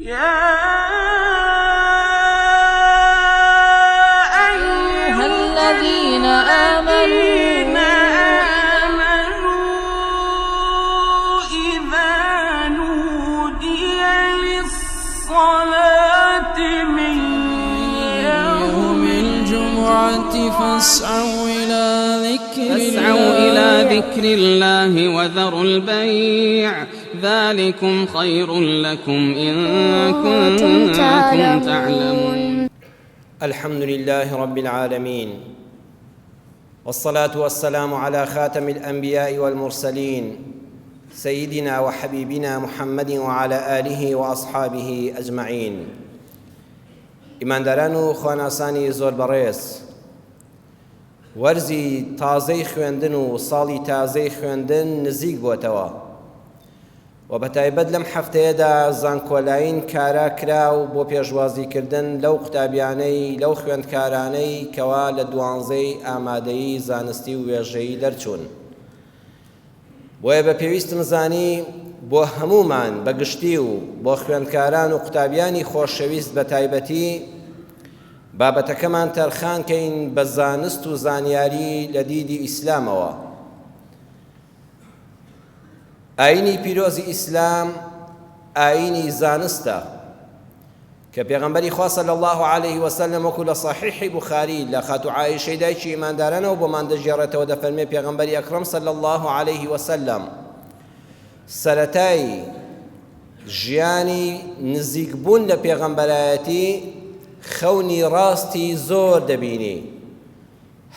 يا أيها الذين آمنوا إذا نودي للصلاة من يوم الجمعة فاسعوا إلى ذكر فاسعوا إلى ذكر الله وذروا البيع ذلكم خير لكم إن كنتم كنتم تعلمون. تعلمون. الحمد لله رب العالمين والصلاة والسلام على خاتم الأنبياء والمرسلين سيدنا وحبيبنا محمد وعلى آله وأصحابه أجمعين. ئیمانداران و خواناسانی زۆر بەڕێز، وەرزی تازەی خوێندن و ساڵی تازەی خوێندن نزیک بۆتەوە و بەتایبەت لەم هەفتەیەدا زانکۆلاین کارا کرا و بۆ پێشوازیکردن لەو قوتابیانەی لەو خوێندکارانەی کەوا لە دوانزەی ئامادەیی زانستی و وێژەیی دەرچوون. بۆیە بە پێویستم زانی بۆ هەموومان بە گشتی و بۆ خوێندکاران و قوتابیانی خۆشەویست بە تایبەتی بابەتەکەمان تەرخان کەین بە زانست و زانیاری لە دیدی ئیسلامەوە. ئایینی پیرۆزی ئیسلام ئایینی زانستە کە پێغەمبەری خوا صلی اللە علیه وسلم وەکو لە صحیحی بوخاری لە خاتوو عائیشەی دایکی ئیماندارانەوە بۆمان دەگێڕێتەوە دەفەرمێ پێغەمبەری ئەکرەم صلی اللە علیه وسلم سەرەتای ژیانی نزیکبوون لە پێغەمبەرایەتی خەونی ڕاستی زۆر دەبینی،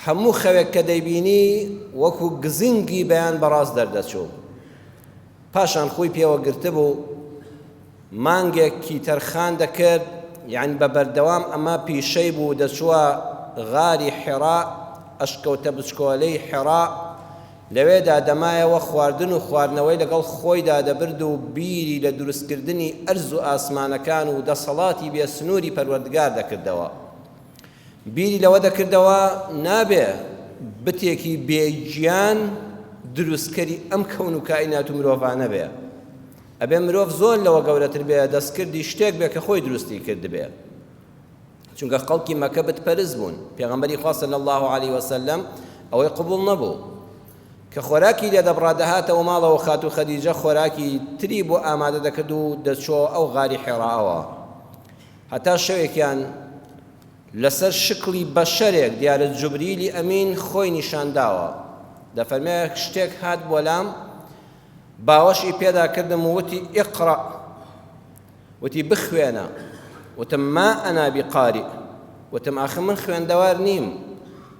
هەموو خەوێک کە دەیبینی وەکو گزنگی بەیان بەڕاست دەردەچوو. پاشان خووی پێوە گرتبوو، مانگێکی تەرخان دەکرد، یەعنی بە بەردەوام ئەمە پیشەی بوو، دەچووە غاری حیڕا، ئەشکەوتە بچکۆلەی حیڕا، لەوێدا دەمایەوە خواردن و خواردنەوەی لەگەڵ خۆیدا دەبرد و بیری لە دروستکردنی ئەرز و ئاسمانەکان و دەسەڵاتی بێ سنووری پەروەردگار دەکردەوە. بیری لەوە دەکردەوە نابێ بتێکی بێ گیان دروستکەری ئەم کەون و کائینات و مرۆڤانە بێ. ئەبێ مرۆڤ زۆر لەوە گەورەتر بێ، دەستکردی شتێک بێ کە خۆی دروستی کردبێ. چونکە خەڵکی مەکە بت پەرست بوون. پێغەمبەری خوا صلی اللە علیه وسلم ئەوەی قبوڵ نەبوو. کە خۆراکی لێ دەبڕا دەهاتەوە ماڵەوە خاتوو خەدیجە خۆراکی تری بۆ ئامادە دەکرد و دەچۆ ئەو غاری حێڕائەوە. هەتا شەوێکیان لەسەر شکڵی بەشەرێک دیارە جوبریلی ئەمین خۆی نیشانداوە دەفەرمێ شتێک هات بۆ لام باوەشی پێدا کردم و وتی اقرأ وتی بخوێنە وتم ما انا بقارئ وتم ئاخر من خوێندەوار نیم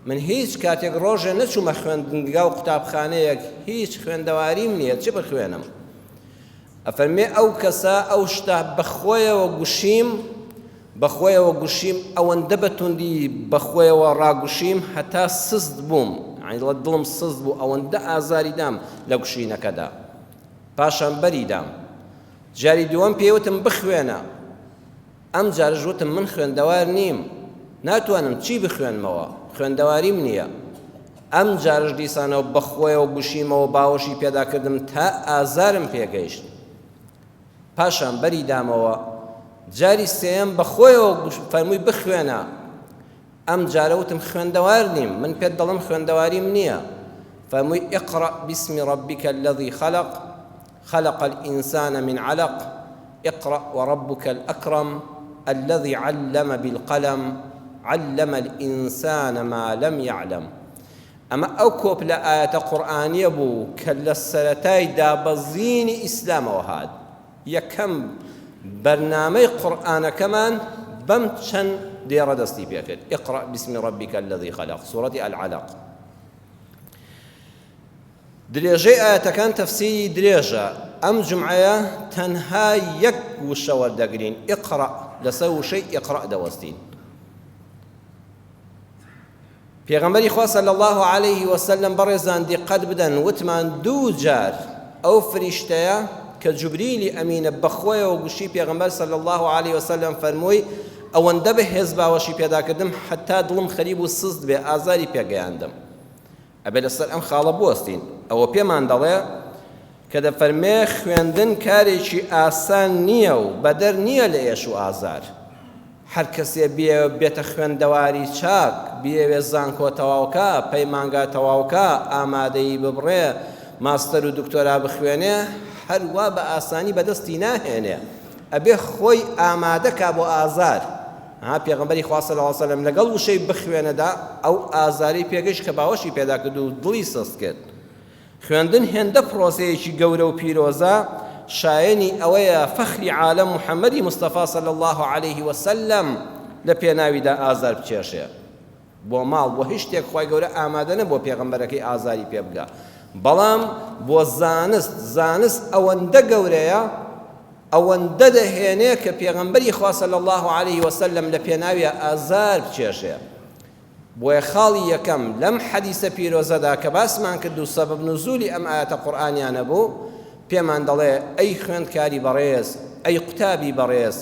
من هیچ کاتێک ڕۆژێ نەچوومە خوێندنگا و قوتابخانەیەک هیچ خوێندەواریم نییە چ بخوێنم ئەفەرمێ ئەو کەسە ئەو شتە بەخۆیەوە گوشیم بەخۆیەوە گوشیم ئەوەندە بە توندی بەخۆیەوە ڕاگوشیم هەتا سست بووم یانی دڵە دڵم سست بوو ئەوەندە ئازاری دام لە گوشینەکەدا پاشان بەری دام جاری دووەم پێی وتم بخوێنە ئەم جارش وتم من خوێندەوار نیم ناتوانم چی بخوێنمەوە خوێندەواریم نییە ئەم جارش دیسانەوە بەخۆیەوە گوشیمەوە باوەشی پێدا کردم تا ئازارم پێگەیشت پاشان بەری دامەوە جاری سێیەم بەخۆیەوە فەرمووی بخوێنە ئەم جارە وتم خوێندەوار نیم من پێت دەڵم خوێندەواریم نییە فەرمووی اقرأ باسم ربك الذي خلق خلق الإنسان من علق اقرأ وربك الأكرم الذي علم بالقلم علم الإنسان ما لم يعلم. ئەمە ئەو کۆپلە ئایەتە قورئانیە بوو کە لە سەرەتای دابەزینی ئیسلامەوە هات. یەکەم بەرنامەی قورئانەکەمان بەم چەند دێڕە دەستی پێکرد، اقرأ باسم ربک الذی خلق، سورەتی العلق. درێژەی ئایەتەکان تەفسیری درێژە، ئەم جومعەیە تەنها یەک وشە وەردەگرین، اقرأ، لەسەر وشەی اقرأ دەوەستین. پێغەمبەری خوا صلی اللە علیه وسلم بەڕێزان دیقەت بدەن وتمان دوو جار ئەو فریشتەیە کە جوبریلی ئەمینە بەخۆیەوە گوشی پێغەمبەر صلی اللە علیه وسلم فەرمووی ئەوەندە بەهێز باوەشی پێداکردم حتا دڵم خەریب و سست بێ ئازاری پێگەیاندم. ئەبێ لەسەر ئەم خاڵە بوەستین. ئەوە پێمان دەڵێ. کە دەفەرمێ خوێندن کارێکی ئاسان نییە و بەدەر نییە لە ئێش و ئازار. هەر کەسێ بیەوێ بێتە خوێندەواری چاک، بیەوێ زانکۆ تەواوکا، پەیمانگا تەواوکا، ئامادەیی ببڕێ، ماستەر و دکتۆرا بخوێنێ، هەر وا بە ئاسانی بەدەستی ناهێنێ. ئەبێ خۆی ئامادە کا بۆ ئازار. ها پێغەمبەری خوا صلی اللە علیە وسلم لەگەڵ وشەی بخوێنەدا ئەو ئازارەی پێگەیشت کە باوەشی پێدا کرد و دڵی سست کرد. خوێندن هێندە پرۆسەیەکی گەورە و پیرۆزە شایەنی ئەوەیە فەخری عالەم محمدی مستەفا صلی اللە علیه وسلم لە پێناویدا ئازار بچێژێ. بۆ ماڵ بۆ هیچ شتێک خوای گەورە ئامادە نەبووە پێغەمبەرەکەی ئازاری پێ بگا بەڵام بۆ زانست زانست ئەوەندە گەورەیە ئەوەندە دەهێنێ کە پێغەمبەری خوا صلی الله علیه وسلم لە پێناویە ئازار بچێژێ. بۆیە خاڵی یەکەم لەم حەدیسە پیرۆزەدا کە باسمان کرد و سەبەب نزولی ئەم ئایەتە قورئانیانە بوو پێمان دەڵێ ئەی خوێندکاری بەڕێز، ئەی قوتابی بەڕێز،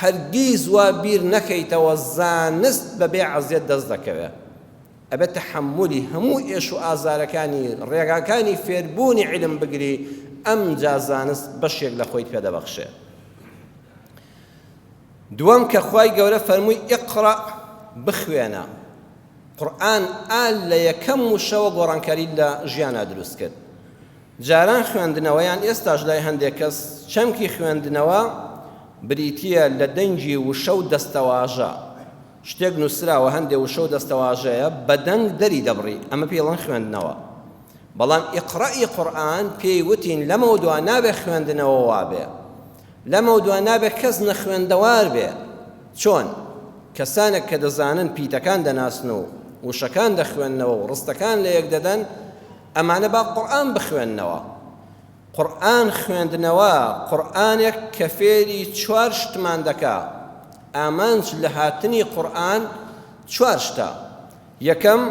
هەرگیز وا بیر نەکەیتەوە زانست بەبێ عەزێت دەست دەکەوێ. ئەبێت تەحەمولی هەموو ئێش و ئازارەکانی ڕێگاکانی فێربوونی عیلم بگری ئەمجا زانست بەشێک لە خۆیت پێ دەبەخشێ. دووەم کە خوای گەورە فەرمووی اقرأ بخوێنە، قورئان ئا لە یەکەم وشەوە گۆڕانکاری لە ژیانا دروست کرد. جاران خوێندنەوە یان ئێستاش لای هەندێک کەس چەمکی خوێندنەوە بریتییە لە دەنگی وشە و دەستەواژە، شتێک نووسراوە هەندێ وشە و دەستەواژەیە بە دەنگ دەری دەبڕی ئەمە پێی دەڵێن خوێندنەوە. بەڵام اقرأ ی قورئان پێی وتین لەمەودوا نابێ خوێندنەوە وابێ. لەمەودوا نابێ کەس نەخوێندەوار بێ. چۆن؟ کەسانێک کە دەزانن پیتەکان دەناسن و وشەکان دەخوێننەوە و ڕستەکان لەیەک دەدەن، ئەمانە با قورئان بخوێننەوە. قورئان خوێندنەوە، قورئانێک کە فێری چوار شتمان دەکا. ئامانج لە هاتنی قورئان چوار شتە. یەکەم،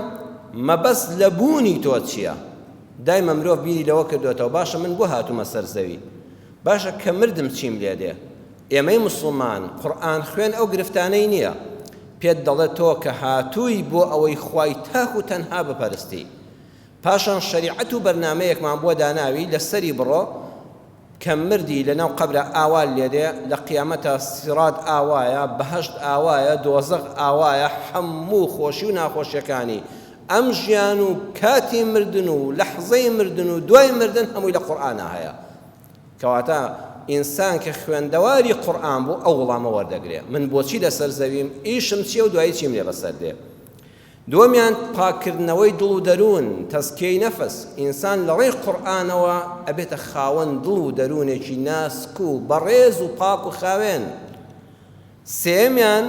مەبەست لە بوونی تۆ چییە؟ دایمە مرۆڤ بیری لەوە کردۆتەوە باشە من بۆ هاتوومە سەر زەوی؟ باشە کە مردم چیم لێ دێ؟ ئێمەی موسڵمان قورئان خوێن ئەو گرفتانەی نییە. پێت دەڵێ تۆ کە هاتووی بۆ ئەوەی خوای تاک و تەنها بپەرستی. پاشان شەریعەت و بەرنامەیەکمان بۆ داناوی لەسەری بڕۆ، کە مردی لەناو قەبرا ئاوا لێدێ، لە قیامەتا سیڕات ئاوایە، بەهەشت ئاوایە، دۆزەخ ئاوایە، هەموو خۆشی و ناخۆشیەکانی ئەم ژیان و کاتی مردن و لەحزەی مردن و دوای مردن هەمووی لە قورئانا هەیە. کەواتە ئینسان کە خوێندەواری قورئان بوو ئەو وڵامە وەردەگرێ، من بۆچی لەسەر زەویم، ئیشم چیە و دوایی چیم لێ بەسەر دێ. دووەمیان پاککردنەوەی دڵ و دەروون، تەزکیەی نەفس، ئینسان لەڕێی قورئانەوە ئەبێتە خاوەن دڵ و دەروونێکی ناسک و بەڕێز و پاک و خاوێن. سێیەمیان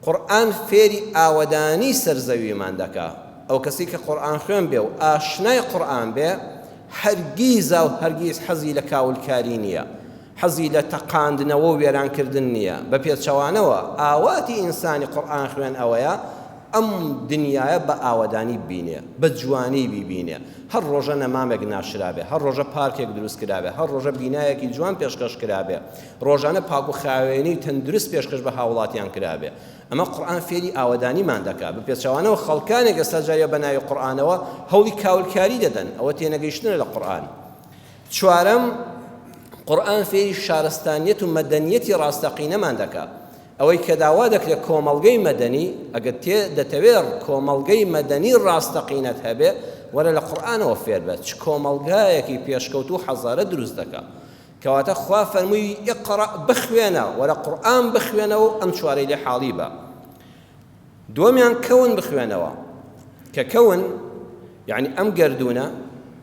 قورئان فێری ئاوەدانی سەر زەویمان دەکا، ئەو کەسەی کە قورئان خوێن بێ و ئاشنای قورئان بێ هەرگیزا و هەرگیز حەزی لە کاولکاری نییە، حەزی لە تەقاندنەوە و وێرانکردن نییە، بە پێچەوانەوە ئاواتی ئینسانی قورئان خوێن ئەوەیە ئەم دنیایە بە ئاوەدانی ببینێ، بە جوانی بیبینێ، هەر ڕۆژە نەمامێک ناشرابێ، هەر ڕۆژە پارکێک دروست کرابێ، هەر ڕۆژە بینایەکی جوان پێشکەش کرابێ، ڕۆژانە پاک و خاوێنی و تەندروست پێشکەش بە هاوڵاتیان کرابێ. ئەمە قورئان فێری ئاوەدانیمان دەکا، بە پێچەوانەوە خەڵکانێک ئێستا جارێ بە ناوی قورئانەوە هەوڵی کاولکاری دەدەن، ئەوە تێنەگەیشتنە لە قورئان. چوارەم، قورئان فێری شارستانیەت و مەدەنیەتی ڕاستەقینەمان دەکا. ئەوەی کە داوا دەکرێت کۆمەڵگەی مەدەنی، ئەگەر تێ دەتەوێ کۆمەڵگەی مەدەنی ڕاستەقینەت هەبێ، وەرە لە قورئانەوە فێربە چ کۆمەڵگایەکی پێشکەوتوو حەزارەت دروست دەکا. کەواتە خوا فەرمووی اقرأ بخوێنە، وەرە قورئان بخوێنەوە و ئەم چوارەی لێ حاڵی بە. دووەمیان کەون بخوێنەوە کە کەون یعنی ئەم گەردوونە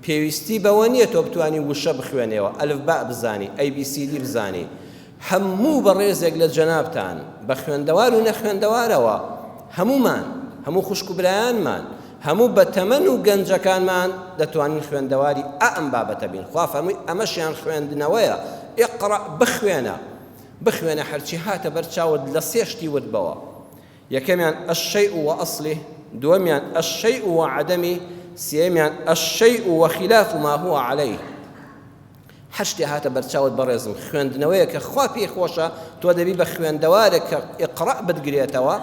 پێویستی بەوە نییە تۆ بتانی وشە بخوێنەوە ئەلف با بزانی ئەی بی سی دی بزانی هەموو بەڕێزێک لە جەنابتان بە خوێندەوار و نەخوێندەوارەوە هەمومان هەموو خوشک و برایانمان هەموو بەتەمەن و گەنجەکانمان دەتوانین خوێندەواری ئا ئەم بابەتە بین خوا فەرمووی ئەمەشیان خوێندنەوەیە اقرأ بخوێنە بخوێنە هەرچی هاتە بەر چاوت لە سێ شتی ورد بەوە یەکەمیان الشیء وأصله دووەمیان الشیء وعدمه سێیەمیان الشیء وخلاف ما هو علیه هەر شتێ هاتە بەرچاوت بەڕێزم خوێندنەوەیە کە خوا پێی خۆشە تۆ دەبی بە خوێندەوارێک کە ئیقڕا بتگرێتەوە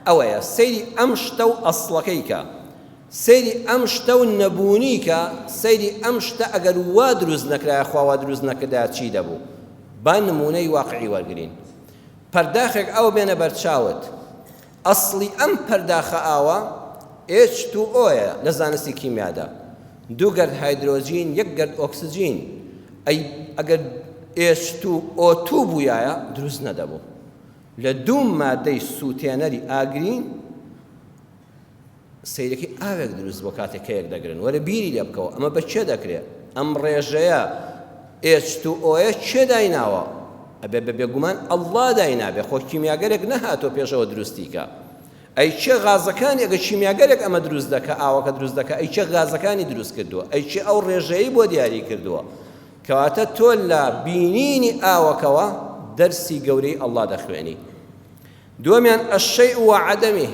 ئەوەیە سەیری ئەم شتە و ئەسڵەکەی کە. سەیری ئەم شتە و نەبوونی کە، سەیری ئەم شتە ئەگەر وا دروست نەکرایە خوا وا دروست نەکردایە چی دەبوو؟ با نموونەی واقعی وەرگرین. پەرداخێک ئاو بێنە بەرچاوت. ئەسڵی ئەم پەرداخە ئاوە H2O یە لە زانستی کیمیادا. دوو گەرد هایدرۆجین یەک گەرد ئۆکسجین. ئەی ئەگەر H2O2 بوویایە دروست نەدەبوو. لە دوو مادەی سووتێنەری ئاگرین سەیرەکەی ئاوێک دروست بۆ کاتێک کە یەک دەگرن وەرە بیری لێ بکەوە ئەمە بە کێ دەکرێ ئەم ڕێژەیە H2O یە کێ دایناوە ئەبێ بە بێگومان ئەڵڵا داینابێ خۆ کیمیاگەرێک نەهاتۆ پێشەوە دروستی کە ئەی کێ غازەکانی ئەگە کیمیاگەرێک ئەمە دروست دەکە ئاوەکە دروست دەکە ئەی کێ غازەکانی دروست کردووە ئەی کێ ئەو ڕێژەیەی بۆ دیاری کردووە کەواتە تۆ لە بینینی ئاوەکەوە دەرسی گەورەی ئەڵڵا دەخوێنی دووەمیان، الشیء وعدمه،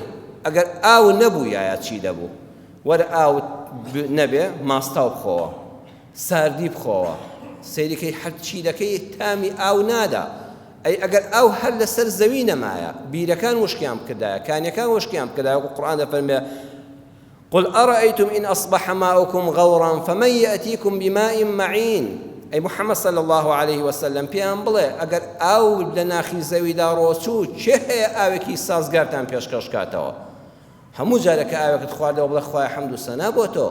ئەگەر ئاو نەبوویایە چی دەبوو؟ وەرە ئاو نەبێ ماستاو بخۆوە، ساردی بخۆوە، سەیری کەی هەرچی دەکەی تامی ئاو نادا. ئەی ئەگەر ئاو هەر لەسەر زەوی نەمایە، بیرەکان وشکیان بکردایە، کانیەکان وشکیان بکردایە، وەکو قورئان دەفەرموێ، قل ارأیتم ان اصبح ماؤکم غورا فمن یأتیکم بماء معین ئەی محمد صلی اللە علیه وسلم پێیان بڵێ ئەگەر ئاو لە ناخی زەویدا ڕۆچوو کێ هەیە ئاوێکی سازگارتان پێشکەش کاتەوە هەموو جارێک کە ئاوێکت خواردەوە بڵێ خوایە حەمد و سەنا بۆ تۆ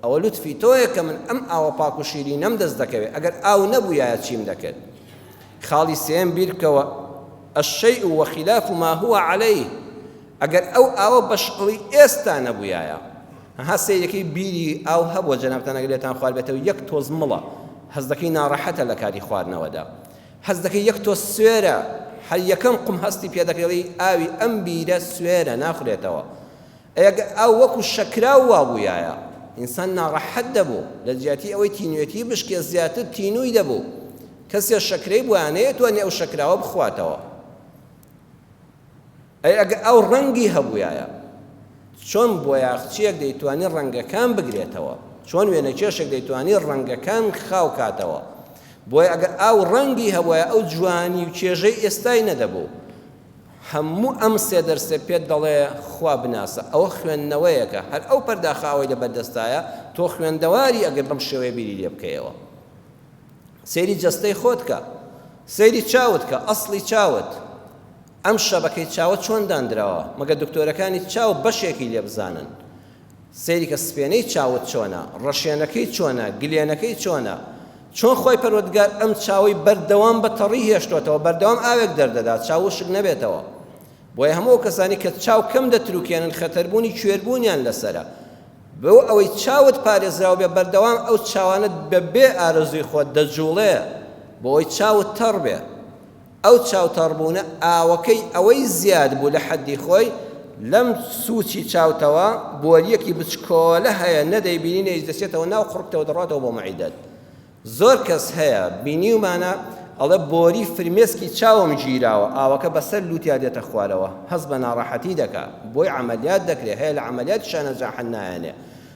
ئەوە لوتفی تۆیە کە من ئەم ئاوە پاک و شیرینەم دەست دەکەوێت ئەگەر ئاو نەبوویایە چیم دەکرد خاڵی سێم بیر بکەوە الشيء وخلاف ما هو عليه ئەگەر ئەو ئاوە بە شکڵی ئێستا نەبوویایە ها سەیرەکەی بیری ئاو هەبووە جەنابتان ئەگەر لێتان خواربێتەوە یەک تۆز مڵە هەست دەکەی ناڕەحەتە لە کاتی خواردنەوەدا هەست دەکەی یەک تۆز سوێرە هەر یەکەم قوم هەستی پێ دەکەی ئاوی ئەم بیرە سوێرە ناخورێتەوە ئەگەر ئاو وەکو شەکراو وابوویایە ئینسان ناڕەحەت دەبوو لە جیاتی ئەوەی تینوێتی بشکێ زیاتر تینووی دەبوو کەسێ شەکرەی بووە نەیەتوانی ئەو شەکراوە بخواتەوە ئەی ئەگەر ئەو ڕەنگی هەبوویایە چۆن بۆیاخچییەک دەیتوانی ڕەنگەکان بگرێتەوە؟ چۆن وێنەکێشێک دەیتوانی ڕەنگەکان خاو کاتەوە؟ بۆیە ئەگەر ئاو ڕەنگی هەبوایە ئەو جوانی و چێژەی ئێستای نەدەبوو. هەموو ئەم سێ دەرسە پێت دەڵێ خوا بناسە. ئەوە خوێندنەوەیەکە. هەر ئەو پەرداخە ئاوەی لەبەردەستایە تۆ خوێندەواری ئەگەر بەم شێوەیە بیری لێ بکەیەوە. سەیری جەستەی خۆت کە. سەیری چاوت کە، ئەسڵی چاوت. ئەم شەبەکەی چاوە چۆن داندراوە مەگەر دکتۆرەکانی چاو بەشێکی لێ بزانن سەیری کە سپێنەی چاوت چۆنە ڕەشێنەکەی چۆنە گلێنەکەی چۆنە چۆن خۆی پەروەردگار ئەم چاوەی بەردەوام بە تەڕی هێشتۆتەوە بەردەوام ئاوێک دەردەدا چاو وشک نەبێتەوە بۆیە هەموو ئەو کەسانی کە چاو کەم دەتروکێنن خەتەربوونی کوێربوونیان لەسەرە بۆ ئەوەی چاوت پارێزراو بێ بەردەوام ئەو چاوانەت بەبێ ئارەزووی خۆت دەجوڵێ بۆ ئەوەی چاوت تەڕ بێ ئەو چاوتەڕبوونە ئاوەکەی ئەوەی زیاد بوو لە حەدی خۆی، لەم سوچی چاوتەوە بۆرییەکی بچکۆلە هەیە نە دەیبینی نەیش دەچێتەوە ناو قوڕگتەوە دەڕواتەوە بۆ مەعیدەت. زۆر کەس هەیە بینیومانە ئەڵێ بۆری فرمێسکی چاوم گیراوە ئاوەکە بەسەر لوتیا دێتە خوارەوە هەست بە ناڕەحەتی دەکا بۆی عەمەلیات دەکرێ هەیە لە عەمەلیاتیشا نەجاحەت نایەنێ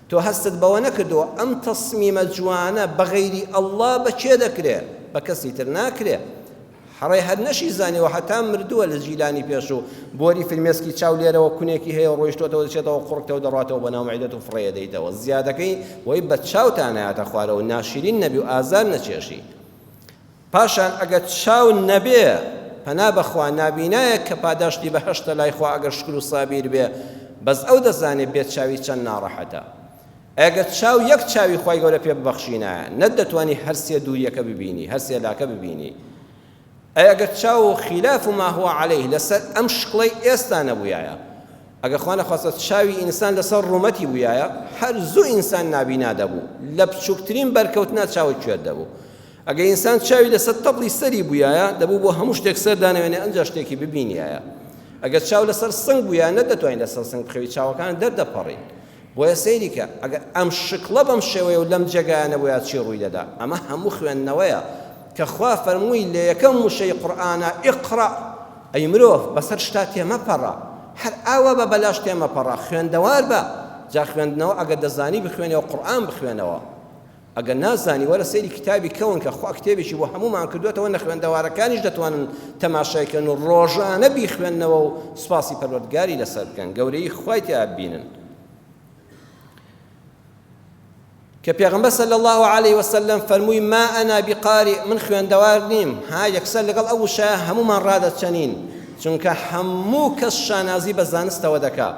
تۆ هەستت بەوە نەکردووە ئەم تەسمیمە جوانە بە غەیری اللە بە کێ دەکرێ؟ بە کەسی تر ناکرێ. حەڕەی هەر نەشی زانیوە هەتا مردووە لە جیلانی پێشوو بۆری فرمێسکی چاو لێرەوە کونێکی هەیە و ڕۆیشتۆتەوە دەچێتەوە قوڕگتەوە دەڕواتەوە بۆ ناو مەعیدەت و فڕێ دەیتەوە زیادەکەی وەی بە چاوتا نایاتە خوارەوە ناشیرین نەبی و ئازار نەچێشی. پاشان ئەگەر چاو نەبێ پەنا بەخوا نابینایەک کە پاداشتی بەهەشتە لای خوا ئەگەر شکر و سابیر بێ بەس ئەو دەزانێ بێ چاوی چەند ناڕەحەتە ئەگەر چاو یەک چاوی خوای گەورە پێ ببەخشینایە نەت دەتوانی هەر سێ دووریەکە ببینی هەر سێ لاکە ببینی ئەی ئەگەر چاو و خلاف ما هو علیه لەسەر ئەم شکڵەی ئێستا نەبوویایە ئەگەر خوا نەخواستە چاوی ئینسان لەسەر ڕوومەتی بوویایە هەر زوو ئینسان نابینا دەبوو لە بچووکترین بەرکەوتنا چاوی کوێر دەبوو ئەگەر ئینسان چاوی لەسەر تەپڵی سەری بوویایە دەبوو بۆ هەموو شتێک سەر دانەوێنێ ئەنجا شتێکی ببینیایە ئەگەر چاو لەسەر سنگ بوویایە نەدەتوانی لەسەر سنگ بخەوی چاوەکان دەردەپەڕین بۆیە سەیری کە ئەگەر ئەم شکڵە بەم شێوەیە و لەم جێگایە نەبوویا چی ڕووی دەدا ئەمە هەموو خوێندنەوەیە کە خوا فەرمووی لە یەکەم وشەی قورئانا اقرأ ئەی مرۆڤ بەسەر شتا تێمەپەڕە هەر ئاوا بە بەلاش تێمەپەڕە خوێندەوار بە جا خوێندنەوە ئەگەر دەزانی بخوێنەوە قورئان بخوێنەوە ئەگەر نازانی وەرە سەیری کتابی کەون کە خوا کتێبێکی بۆ هەموومان کردوێتەوە نەخوێندەوارەکانیش دەتوانن تەماشای کەن و ڕۆژانە بیخوێندنەوە و سوپاسی پەروەردگاری لەسەر بکەن گەورەی خوای تیا ببینن. کە پێغەمبەر صلی اللە علیە وسلم فەرمووی ما انا بقارئ من خوێندەوار نیم، ها یەکسەر لەگەڵ ئەو وشەیە هەموومان ڕادەچەنین، چونکە هەموو کەس شانازی بە زانستەوە دەکا،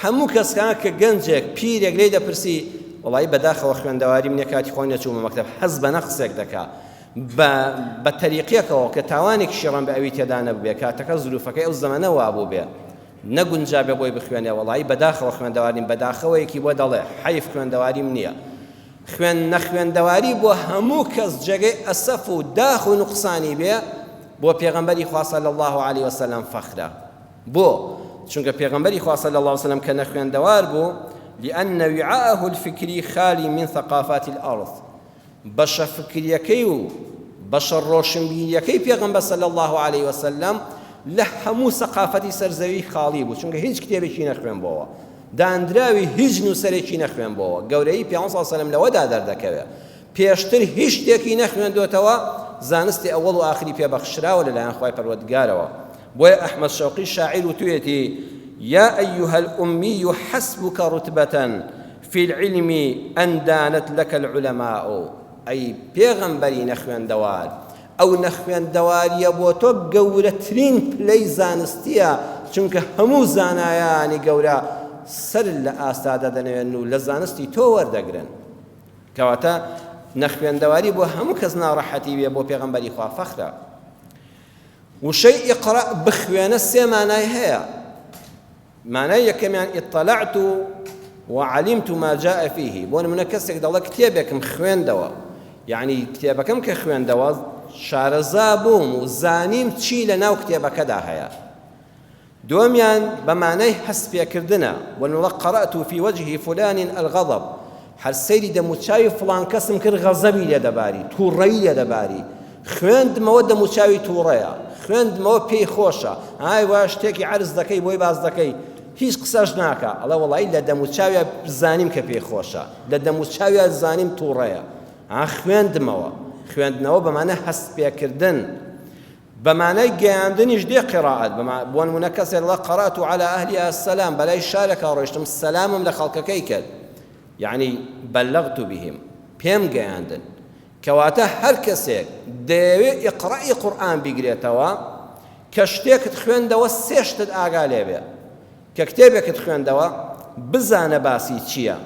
هەموو کەس کە گەنجێک پیرێک لێی دەپرسی وەڵایی بەداخەوە خوێندەواریم نیە کاتی خۆم نەچوومە مەکتەب هەست بە نەقسێک دەکا بە بە تەریقیەکەوە کە تاوانێکیشی ڕەنبە ئەوی تێدا نەبووبێ کاتەکە زروفەکەی ئەو زەمەنە وابووبێ نەگونجابێ بۆی بخوێنێ وەڵایی بەداخەوە خوێندەوار نیم بەداخەوەیەکی بۆ دەڵێ حەیف خوێندەواریم نییە خوێن نەخوێندەواری بۆ هەموو کەس جێگەی ئەسەف و داخ و نوقسانی بێ بۆ پێغەمبەری خوا صلی الله علیه وسلم فەخرە بۆ چونکە پێغەمبەری خوا صلی الله علیه وسلم کە نەخوێندەوار بوو لأن وعاءه الفكري خالي من ثقافات الأرض بەشە فکریەکەی و بەشە ڕۆشنبیریەکەی پێغەمبەر صلی اللە علیە وسلم لە هەموو سەقافەتی سەر زەوی خاڵی بوو چونکە هیچ کتێبێکی نەخوێنبۆوە داندراوی هیچ نووسەرێکی نەخوێنبۆوە گەورەیی پێغەمبەر صلی اللە علیه وسلم لەوەدا دەردەکەوێ پێشتر هیچ شتێکی نەخوێندۆتەوە زانستی ئەوەڵ و ئاخری پێ بەخشراوە لەلایەن خوای پەروەردگارەوە بۆیە ئەحمەد شەوقی شاعیر وتوێتی یا أيها الأمي حسبك رتبة فی العلم ان دانت لک العلماء، ئەی پێغەمبەری نەخوێندەوار، ئەو نەخوێندەوارییە بۆ تۆ گەورەترین پلەی زانستییە، چونکە هەموو زانایانی گەورە سەر لە ئاستا دادەنەوێنن و لە زانستی تۆ وەردەگرن. کەواتە نەخوێندەواری بۆ هەموو کەس ناڕەحەتی بێ، بۆ پێغەمبەری خوا فەخرە. وشەی اقرأ بخوێنە سێ مانای هەیە. مانای یەکەمیان اطلعت وعلمت ما جاء فیه بۆ نمونە کەسێک دەڵێ کتێبێکم خوێندەوە یعنی کتێبەکەم کە خوێندەوە شارەزا بووم و زانیم چی لە ناو کتێبەکەدا هەیە دووەمیان بە مانای هەست پێکردنە بۆ نمونە قرأت في وجه فلان الغضب هەر سەیری دەموچاوی فڵان کەسم کرد غەزەبی لێ دەباری، تووڕەیی لێ دەباری. خوێندمەوە دەموچاوی تووڕەیە، خوێندمەوە پێی خۆشە، ئای وا شتێکی عەرز دەکەی بۆی باس دەکەی، هیچ قسەش ناکا، ئەڵێ وەڵایی لە دەموچاویا زانیم کە پێی خۆشە، لە دەموچاویا زانیم تووڕەیە. ها خوێندمەوە، خوێندنەوە بە مانای هەست پێکردن. بە مانای گەیاندنیش دێ قیرائەت، بۆ نموونە کەسێک دەڵێ قرأت علی اهلها السلام، بەلای شارێکا ڕۆیشتم سەلامم لە خەڵکەکەی کرد، یەعنی بلغت بهم، پێم گەیاندن. کەواتە هەر کەسێک دەیەوێ ئیقرەئی قورئان بیگرێتەوە، کە شتێکت خوێندەوە سێ شتت ئاگا لێ بێ، کە کتێبێکت خوێندەوە بزانە باسی چییە،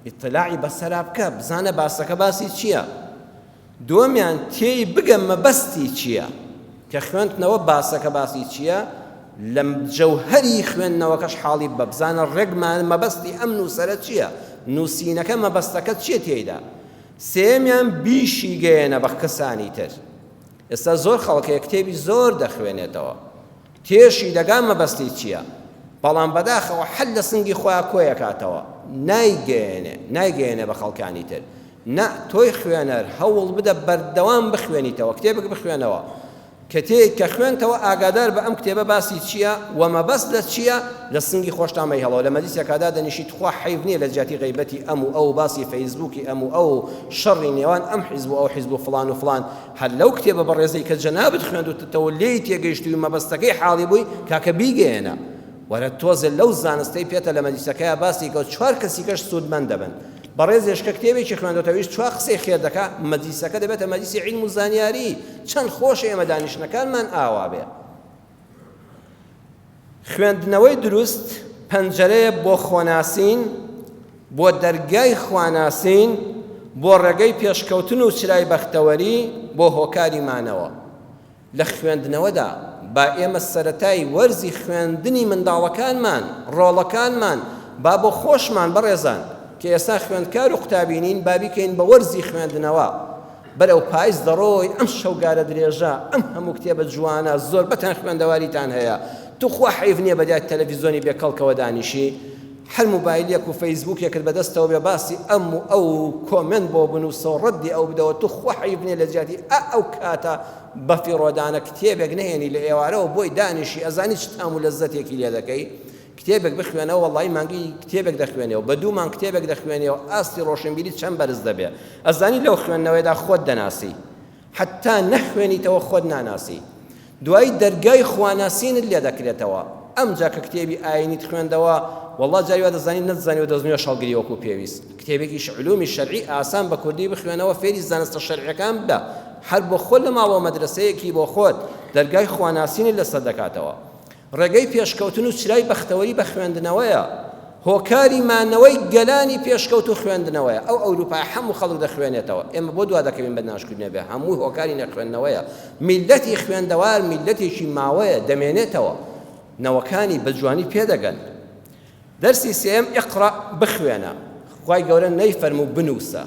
ئیتلاعی بەسەرا بکە، بزانە باسەکە باسی چییە. دووەمیان تێی بگە مەبەستی چییە؟ کە خوێندنەوە باسەکە باسی چییە؟ لە جەوهەری خوێندنەوەکەش حاڵی بە بزانە ڕێک مەبەستی ئەم نووسەرە چییە؟ نووسینەکە مەبەستەکە چییە تێیدا؟ سێیەمیان بیشی گەیەنە بە کەسانی تر. ئێستا زۆر خەڵک هەیە کتێبی زۆر دەخوێنێتەوە تێشی دەگا مەبەستی چییە بەڵام بەداخەوە حەل لە سنگی خۆیان کۆیەکاتەوە نایگەیەنێ نایگەیەنێ بە خەڵکانی تر نا تۆی خوێنەر هەوڵ بدە بەردەوام بخوێنیتەوە کتێبێک بخوێنەوە کە تێ کە خوێنتەوە ئاگادار بە ئەم کتێبە باسی چییە و مەبەست لە چییە لە سنگی خۆشتا مەیهێڵەوە لە مەجلیسێکا دادەنیشی تخوا حەیف نییە لە جیاتی غەیبەتی ئەم و ئەو باسی فەیسبووکی ئەم و ئەو شەڕی نێوان ئەم حیزب و ئەو حیزب و فڵان و فڵان هەر لەو کتێبە بەڕێزەی کە جەنابت خوێندوتتەوە لێی تێگەیشتووی مەبەستەکەی حاڵی بووی کاکە بیگەیەنە وەرە تۆزێ لەو زانستەی پێتە لە مەجلیسەکەیا باسی کە و چوار کەسی کەش سوودمەند دەبن بەڕێزێش کە کتێبێکی خوێندۆتەوە ئەویش چوار قسەی خێر دەکا مەجلیسەکە دەبێتە مەجلیسی عیلم و زانیاری چەند خۆشە ئێمە دانیشتنەکانمان ئاوا بێ خوێندنەوەی دروست پەنجەرەیە بۆ خۆناسین بۆ دەرگای خواناسین بۆ ڕێگەی پێشکەوتن و چرای بەختەوەری بۆ هۆکاری مانەوە لە خوێندنەوەدا با ئێمە سەرەتای وەرزی خوێندنی منداڵەکانمان، ڕۆڵەکانمان، با بۆ خۆشمان بەڕێزان کە ئێستا خوێندکار و قوتابی نین با بیکەین بە وەرزی خوێندنەوە. بەرەو پایز دەڕۆی ئەم شەوگارە درێژە، ئەم هەموو کتێبە جوانە، زۆربەتان خوێندەواریتان هەیە، توخوا حەیف نییە بەدیار تەلەفیزۆنی بێ کەڵکەوە دانیشی؟ هەر موبایلێک و فەیسبووکێکت بەدەستەوە بێ باسی ئەم و ئەو و کۆمێنت بۆ بنووسە و ڕەدی ئەو بدەوە توخوا حەیف نییە لە جیاتی ئا ئەو کاتە بەفیڕۆدانە کتێبێک نەهێنی لە ئێوارەوە بۆی دانیشی ئەزانی چ تام و لەززەتێکی لێ دەکەی کتێبێک بخوێنەوە وەڵی مانگی کتێبێک دەخوێنێەوە بە دوو مانگ کتێبێک دەخوێنێەوە ئاستی ڕۆشنبیری چەند بەرز دەبێ ئەزانی لەو خوێندنەوەیدا خۆت دەناسی حەتتا نەخوێنیتەوە خۆت ناناسی دوایی دەرگای خواناسینت لێ دەکرێتەوە. ئەمجا کە کتێبی ئاینیت خوێندەوە وەڵا جاری وا دەزانی نەتزانیوە دەستنوێژ هەڵگری وەکو پێویست. کتێبێکیش علومی شەرعی ئاسان بە کوردی بخوێنەوە فێری زانستە شەرعیەکان ببە هەر بۆ خۆت لە ماڵەوە مەدرەسەیەکی بۆ خۆت دەرگای خواناسینت لەسەر دەکاتەوە. ڕێگەی پێشکەوتن و چرای بەختەوەری بە خوێندنەوەیە. هۆکاری مانەوەی گەلانی پێشکەوتوو خوێندنەوەیە. ئەو ئەوروپایە هەموو خەڵک دەخوێنێتەوە. ئێمە بۆ دوا دەکەوین بە ناشکردنێ بێ هەمووی هۆکاری نەخوێندنەوەیە. میللەتی خوێندەوار میللەتێکی ماوەیە دەمێنێتەوە. نەوەکانی بە جوانی پێدەگەن. دەرسی سێیەم، اقرا، بخوێنە. خوای گەورە نەیفەرموو بنووسە.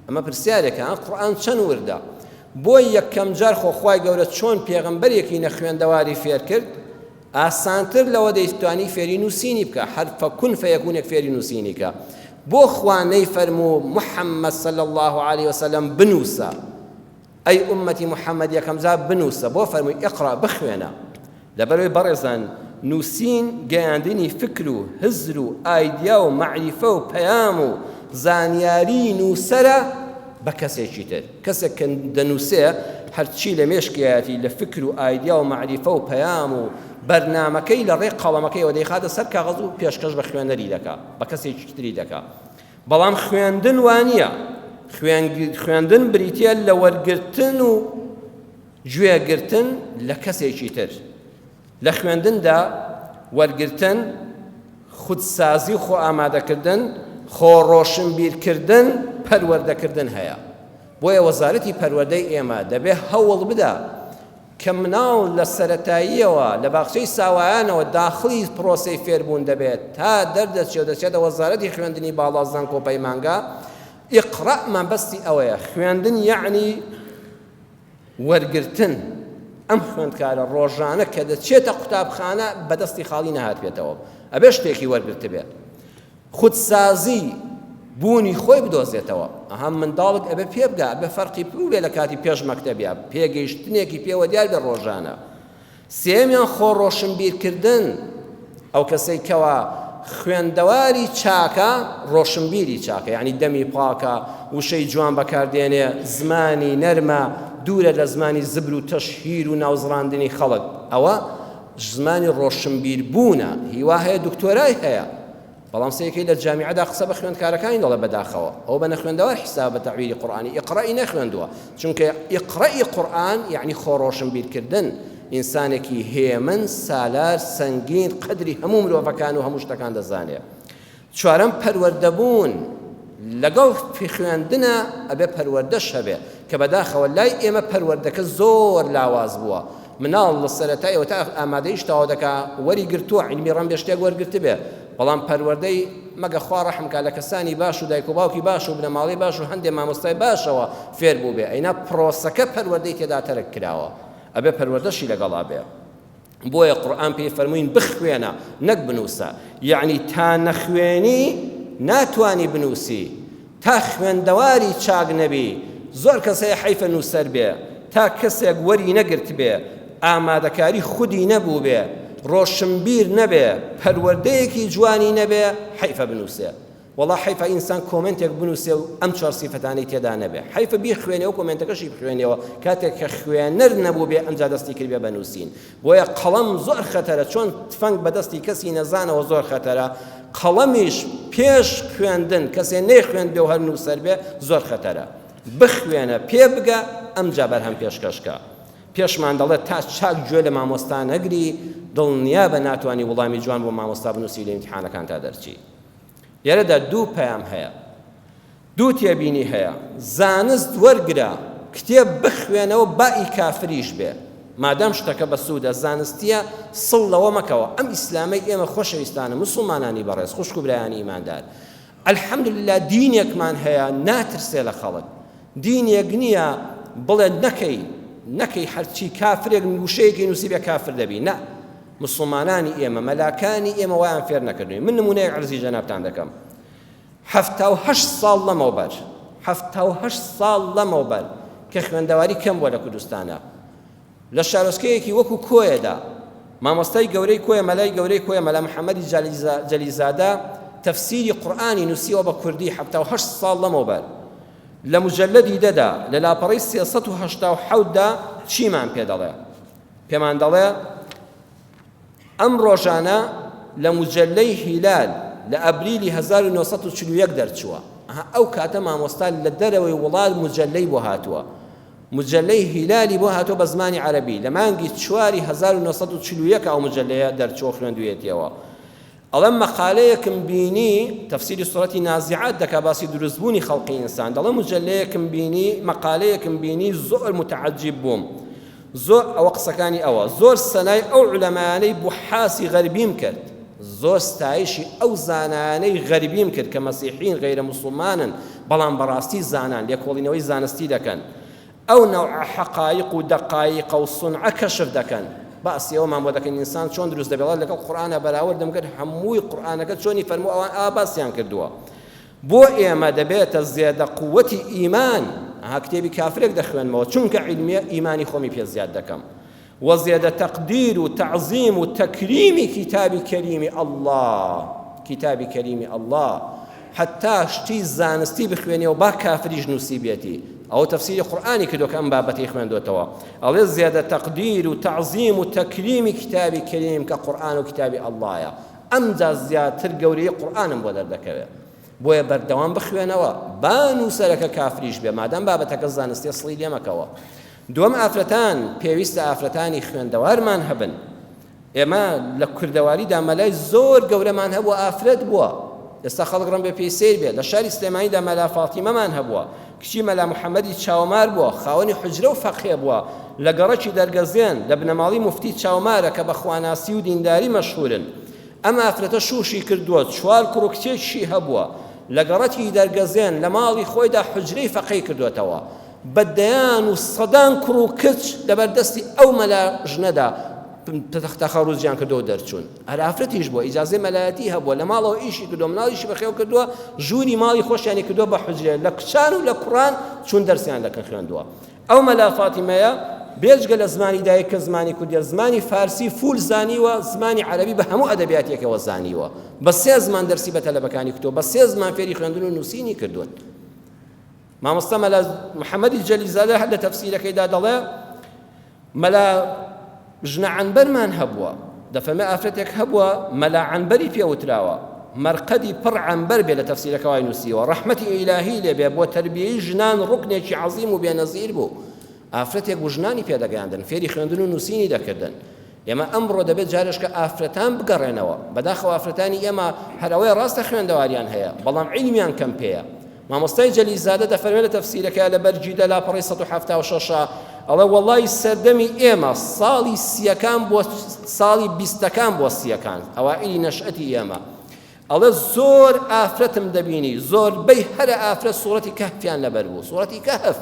ئەمە پرسیارێکە ها قورئان چەند وردە. بۆ یەکەم جار خۆ خوای گەورە چۆن پێغەمبەرێکی نەخوێندەواری فێر کرد ئاسانتر لەوە دەیتوانی فێری نووسینی بکە هەر فەکون فەیەکونێک فێری نووسینی کە بۆ خوا نەیفەرموو محەممەد صلی الله علیه وسلم بنووسە ئەی ئوممەتی محمد یەکەم جار بنووسە بۆ فەرمووی اقرا بخوێنە لەبەرەوەی بەڕێزان نووسین گەیاندنی فکر و هزر و ئایدیا و مەعریفە و پەیام و زانیاری نووسەرە بە کەسێکی تر کەسێک کە دەنووسێ هەرچی لە مێشکیایەتی لە فکر و ئایدیا و مەعریفە و پەیام و بەرنامەکەی لە ڕێ قەڵەمەکەیەوە دەیخاتە سەر کاغەز و پێشکەش بە خوێنەری دەکا بە کەسێکی تری دەکا بەڵام خوێندن وانییە، خوێندن بریتییە لە وەرگرتن و گوێگرتن لە کەسێکی تر. لە خوێندندا وەرگرتن، خودسازی و خۆئامادەکردن، خۆڕۆشنبیرکردن، پەروەردەکردن هەیە. بۆیە وەزارەتی پەروەردەی ئێمە دەبێ هەوڵ بدا کە مناڵ لە سەرەتاییەوە لە باخچەی ساوایانەوە داخڵی پرۆسەی فێربوون دەبێت تا دەردەچێ و دەچێتە وەزارەتی خوێندنی باڵا زانکۆ پەیمانگا ئیقڕا مەبەستی ئەوەیە خوێندن یەعنی وەرگرتن ئەم خوێندکارە ڕۆژانە کە دەچێتە قوتابخانە بەدەستی خاڵی نەهاتبێتەوە ئەبێ شتێکی وەرگرتبێت خودسازی، بوونی خۆی بدۆزێتەوە. ئەها منداڵک ئەبێ پێ بگا، ئەبێ فەرقی بووبێ لە کاتی پێش مەکتەبیا، پێگەیشتنێکی پێوە دیار بێ ڕۆژانە. سێیەمیان خۆ ڕۆشنبیرکردن، ئەو کەسەی کەوا خوێندەواری چاکە، ڕۆشنبیری چاکە، یعنی دەمی پاکە، وشەی جوان بەکاردێنێ، زمانی نەرمە، دوورە لە زمانی زبر و تەشهیر و ناوزڕاندنی خەڵک. ئەوە زمانی ڕۆشنبیر بوونە، هیوا هەیە دکتۆرای هەیە، بەڵام سەیرکەی لە جامیعەدا قسە بە خوێندکارەکانی دەڵێ بەداخەوە ئەوە بە نەخوێندەوار حیساب بە تەعبیری قورئانی ئیقرەئی نەخوێندووە چونکە ئیقرەئی قورئان یعنی خۆ ڕۆشنبیرکردن ئینسانێکی هێمن سالار سەنگین قەدری هەموو مرۆڤەکان و هەموو شتەکان دەزانێ چوارەم پەروەردەبوون لەگەڵ خوێندنە ئەبێ پەروەردەش هەبێ کە بەداخەوە لای ئێمە پەروەردەکە زۆر لاواز بووە مناڵ لە سەرەتایەوە تا ئامادەیش تەواو دەکا وەری گرتووە عیلمی ڕەنبێ شتێک وەرگرتبێ بەڵام پەروەردەی مەگە خوا ڕەحم کا لە کەسانی باش و دایک و باوکی باش و بنەماڵەی باش و هەندێ مامۆستای باشەوە فێر بووبێ ئەینا پرۆسەکە پەروەردەی تێدا تەرک کراوە ئەبێ پەروەردەشی لەگەڵا بێ. بۆیە قورئان پێی فەرمووین بخوێنە نەک بنووسە یەعنی تا نەخوێنی ناتوانی بنووسی تا خوێندەواری چاک نەبی زۆر کەس هەیە حەیفە نووسەر بێ تا کەسێک وەری نەگرتبێ ئامادەکاری خودی نەبووبێ ڕۆشنبیر نەبێ پەروەردەیەکی جوانی نەبێ حەیفە بنووسێ وەڵا حەیفە ئینسان کۆمێنتێک بنووسێ و ئەم چوار سیفەتانەی تێدا نەبێ حەیفە بیخوێنێ و کۆمێنتەکەشی بخوێنێەوە کاتێک کە خوێنەر نەبوو بێ ئەمجا دەستی کرد بێ بە نووسین بۆیە قەڵەم زۆر خەتەرە چۆن تفەنگ بەدەستی کەسی نەزانەوە زۆر خەتەرە قەڵەمیش پێش خوێندن کەسێ نەیخوێند بێ و هەر نووسەر بێ زۆر خەتەرە بخوێنە پێ بگە ئەمجا بەرهەم پێشکەشکە پێشمان دەڵێت تا چاک گوێ لە مامۆستا نەگری دڵنیابە ناتوانی وڵامی جوان بۆ مامۆستا بنووسی لە ئیمتیحانەکان تا دەرچی لێرەدا دوو پەیام هەیە، دوو تێبینی هەیە، زانست وەرگرە، کتێب بخوێنەوە با ئی کافریش بێ، مادام شتەکە بەسوودە، زانستییە، سڵ لەوە مەکەوە، ئەم ئیسلامەی ئێمە خۆشەویستانە، موسڵمانانی بەڕێز، خوشک و برایانی ئیماندار، الحمدللە دینێکمان هەیە ناترسێ لە خەڵک، دینێک نییە بڵێ نەکەی، نەکەی هەرچی کافرێک وشەیەکی نووسیبێ کافر دەبی، نا. موسڵمانانی ئێمە مەلاکانی ئێمە وایان فێر نەکردوین من نمونەیەک عەرزی جەنابتان دەکەم 78 ساڵ لەمەوبەر 78 ساڵ لەمەوبەر کە خوێندەواری کەم بووە لە کوردستانە لە شارۆچکەیەکی وەکو کۆیەدا مامۆستای گەورەی کۆیە مەلای گەورەی کۆیە مەلا محەممەدی جەلیزادە تەفسیری قورئانی نووسیوە بە کوردی 78 ساڵ لەمەوبەر لە مجلدی دەدا لە لاپەڕەی 387 دا چیمان پێ دەڵێ پێمان دەڵێ. ئەم ڕۆژانە لە موجەلەی هیلال لە ئەبریلی 1941 دەرچووە. ئەها ئەو کاتە مامۆستا لە دەرەوەی وڵات موجەلەی بۆ هاتووە. مجەلەی هیلالی بۆ هاتووە بە زمانی عەرەبی لە مانگی چواری 1941 ئەو مجەلەیە دەرچووە خوێندوویەتیەوە. ئەڵێم مەقالەیەکم بینی تەفسیری سوڕەتی نازعات دەکا باسی دروستبوونی خەڵقی ئینسان دەڵێ مجەلەیەکم بینی مەقالەیەکم بینی زۆر متعجب بووم زۆر ئەوە قسەکانی ئەوە زۆر سەنای ئەو عولەمایانەی بوحاسی غەربیم کرد زۆر ستایشی ئەو زانایانەی غەربیم کرد کە مەسیحین غەیرە موسڵمانن بەڵام بەڕاستی زانان لێکۆڵینەوەی زانستی دەکەن ئەو نەوعە حەقایق و دەقایقە و سونعە کەشف دەکەن باسی ئەوەمان بۆ دەکەن ئینسان چۆن دروست دەبێت لەگەڵ قورئانە بەراوردم کرد هەمووی قورئانەکە چۆنی فەرموو ئەوان ئا باسیان کردووە بۆ ئێمە دەبێتە زێدە قووەتی ئیمان ئەها کتێبی کافرێک دەخوێنمەوە چونکە عیلمیە ئیمانی خۆمی پێ زیاد دەکەم وە زێدە تەقدیر و تەعزیم و تەکریمی کیتابی کەریمی اللە کیتابی کەریمی اللە حتا شتی زانستی بخوێنێ و با کافریش نووسیبێتی ئەوە تەفسیری قورئانی کردووە کە ئەم بابەتەی خوێندۆتەوە ئەڵێ زێدە تەقدیر و تەعزیم و تەکریمی کتابی کەریم کە قورئان و کتابی ئەڵڵایە ئەمجا زیاتر گەورەی قورئانم بۆ دەردەکەوێ بۆیە بەردەوام بخوێنەوە با نووسەرەکە کافریش بێ مادام بابەتەکە زانستیە سڵی لێمەکەوە دووەم ئافرەتان، پێویستە ئافرەتانی خوێندەوارمان هەبن. ئێمە لە کوردەواریدا مەلای زۆر گەورەمان هەبووە ئافرەت بووە. ئێستا خەڵک ڕەنگە پێی سەیر بێت. لە شاری سلێمانیدا مەلا فاتیمەمان هەبووە. کچی مەلا محەممەدی چاومار بووە، خاوەنی حوجرە و فەقێ بووە. لە گەڕەکی دەرگەزێن، لە بنەماڵی موفتی چاومارە کە بە خواناسی و دینداری مەشهوورن. ئەم ئافرەتە شووشی کردووە، چوار کوڕ و کچێکیشی هەبووە. لە گەڕەکی دەرگەزێن، لە ماڵی خۆیدا حوجرەی فەقێی کردووەتەوە. بە دەیان و سەدان کوڕ و کچ لەبەر دەستی ئەو مەلا ژنەدا تەخەڕوجیان کردووە و دەرچوون. هەر ئافرەتیش بووە، ئیجازەی مەلایەتی هەبووە، لە ماڵەوە ئیشی کردووە، مناڵیشی بەخێو کردووە، ژووری ماڵی خۆشیانی کردووە بە حوجرە، لە کچان و لە کوڕان چوون دەرسیان لەکن خوێندووە. ئەو مەلا فاتیمەیە بێجگە لە زمانی دایک کە زمانی کوردیە، زمانی فارسی فول زانیوە، زمانی عەرەبی بە هەموو ئەدەبیاتێکەوە زانیوە. بە سێ زمان دەرسی بە تەلەبەکانی کوتووە، بە سێ زمان فێری خوێندن و نووسینی کردوون. مامۆستا مەلا محەممەدی جەلیزادە هەر لە تەفسیرەکەیدا دەڵێ مەلا ژنە عەنبەرمان هەبووە دەفەرمێ ئافرەتێک هەبووە مەلا عەنبەری پێوتراوە مەرقەدی پڕ عەنبەر بێ لە تەفسیرەکە وای نووسیوە ڕەحمەتی ئیلاهی لێ بێ بۆ تەربیەی ژنان ڕوکنێکی عەزیم و بێنەزیر بوو ئافرەتێک بوو ژنانی پێدەگەیاندن فێری خوێندن و نووسینی دەکردن ئێمە ئەمڕۆ دەبێت جارێشکە ئافرەتان بگەڕێنەوە، بەداخەوە ئافرەتانی ئێمە هەر ئەوەیە ڕاستە خوێندەواریان هەیە، بەڵام عیلمیان کەم پێیە. مامۆستای جەلیزادە دەفەرمێ لە تەفسیرەکەیا لە بەرگی دە لاپەڕەی 176 ئەڵێ وەڵای سەردەمی ئێمە ساڵی سیەکان بۆ ساڵی بیستەکان بۆ سیەکان ئەوائیلی نەشئەتی ئێمە ئەڵێ زۆر ئافرەتم دەبینی زۆربەی هەرە ئافرەت سوڕەتی کەهفیان لەبەر بوو سوڕەتی کەهف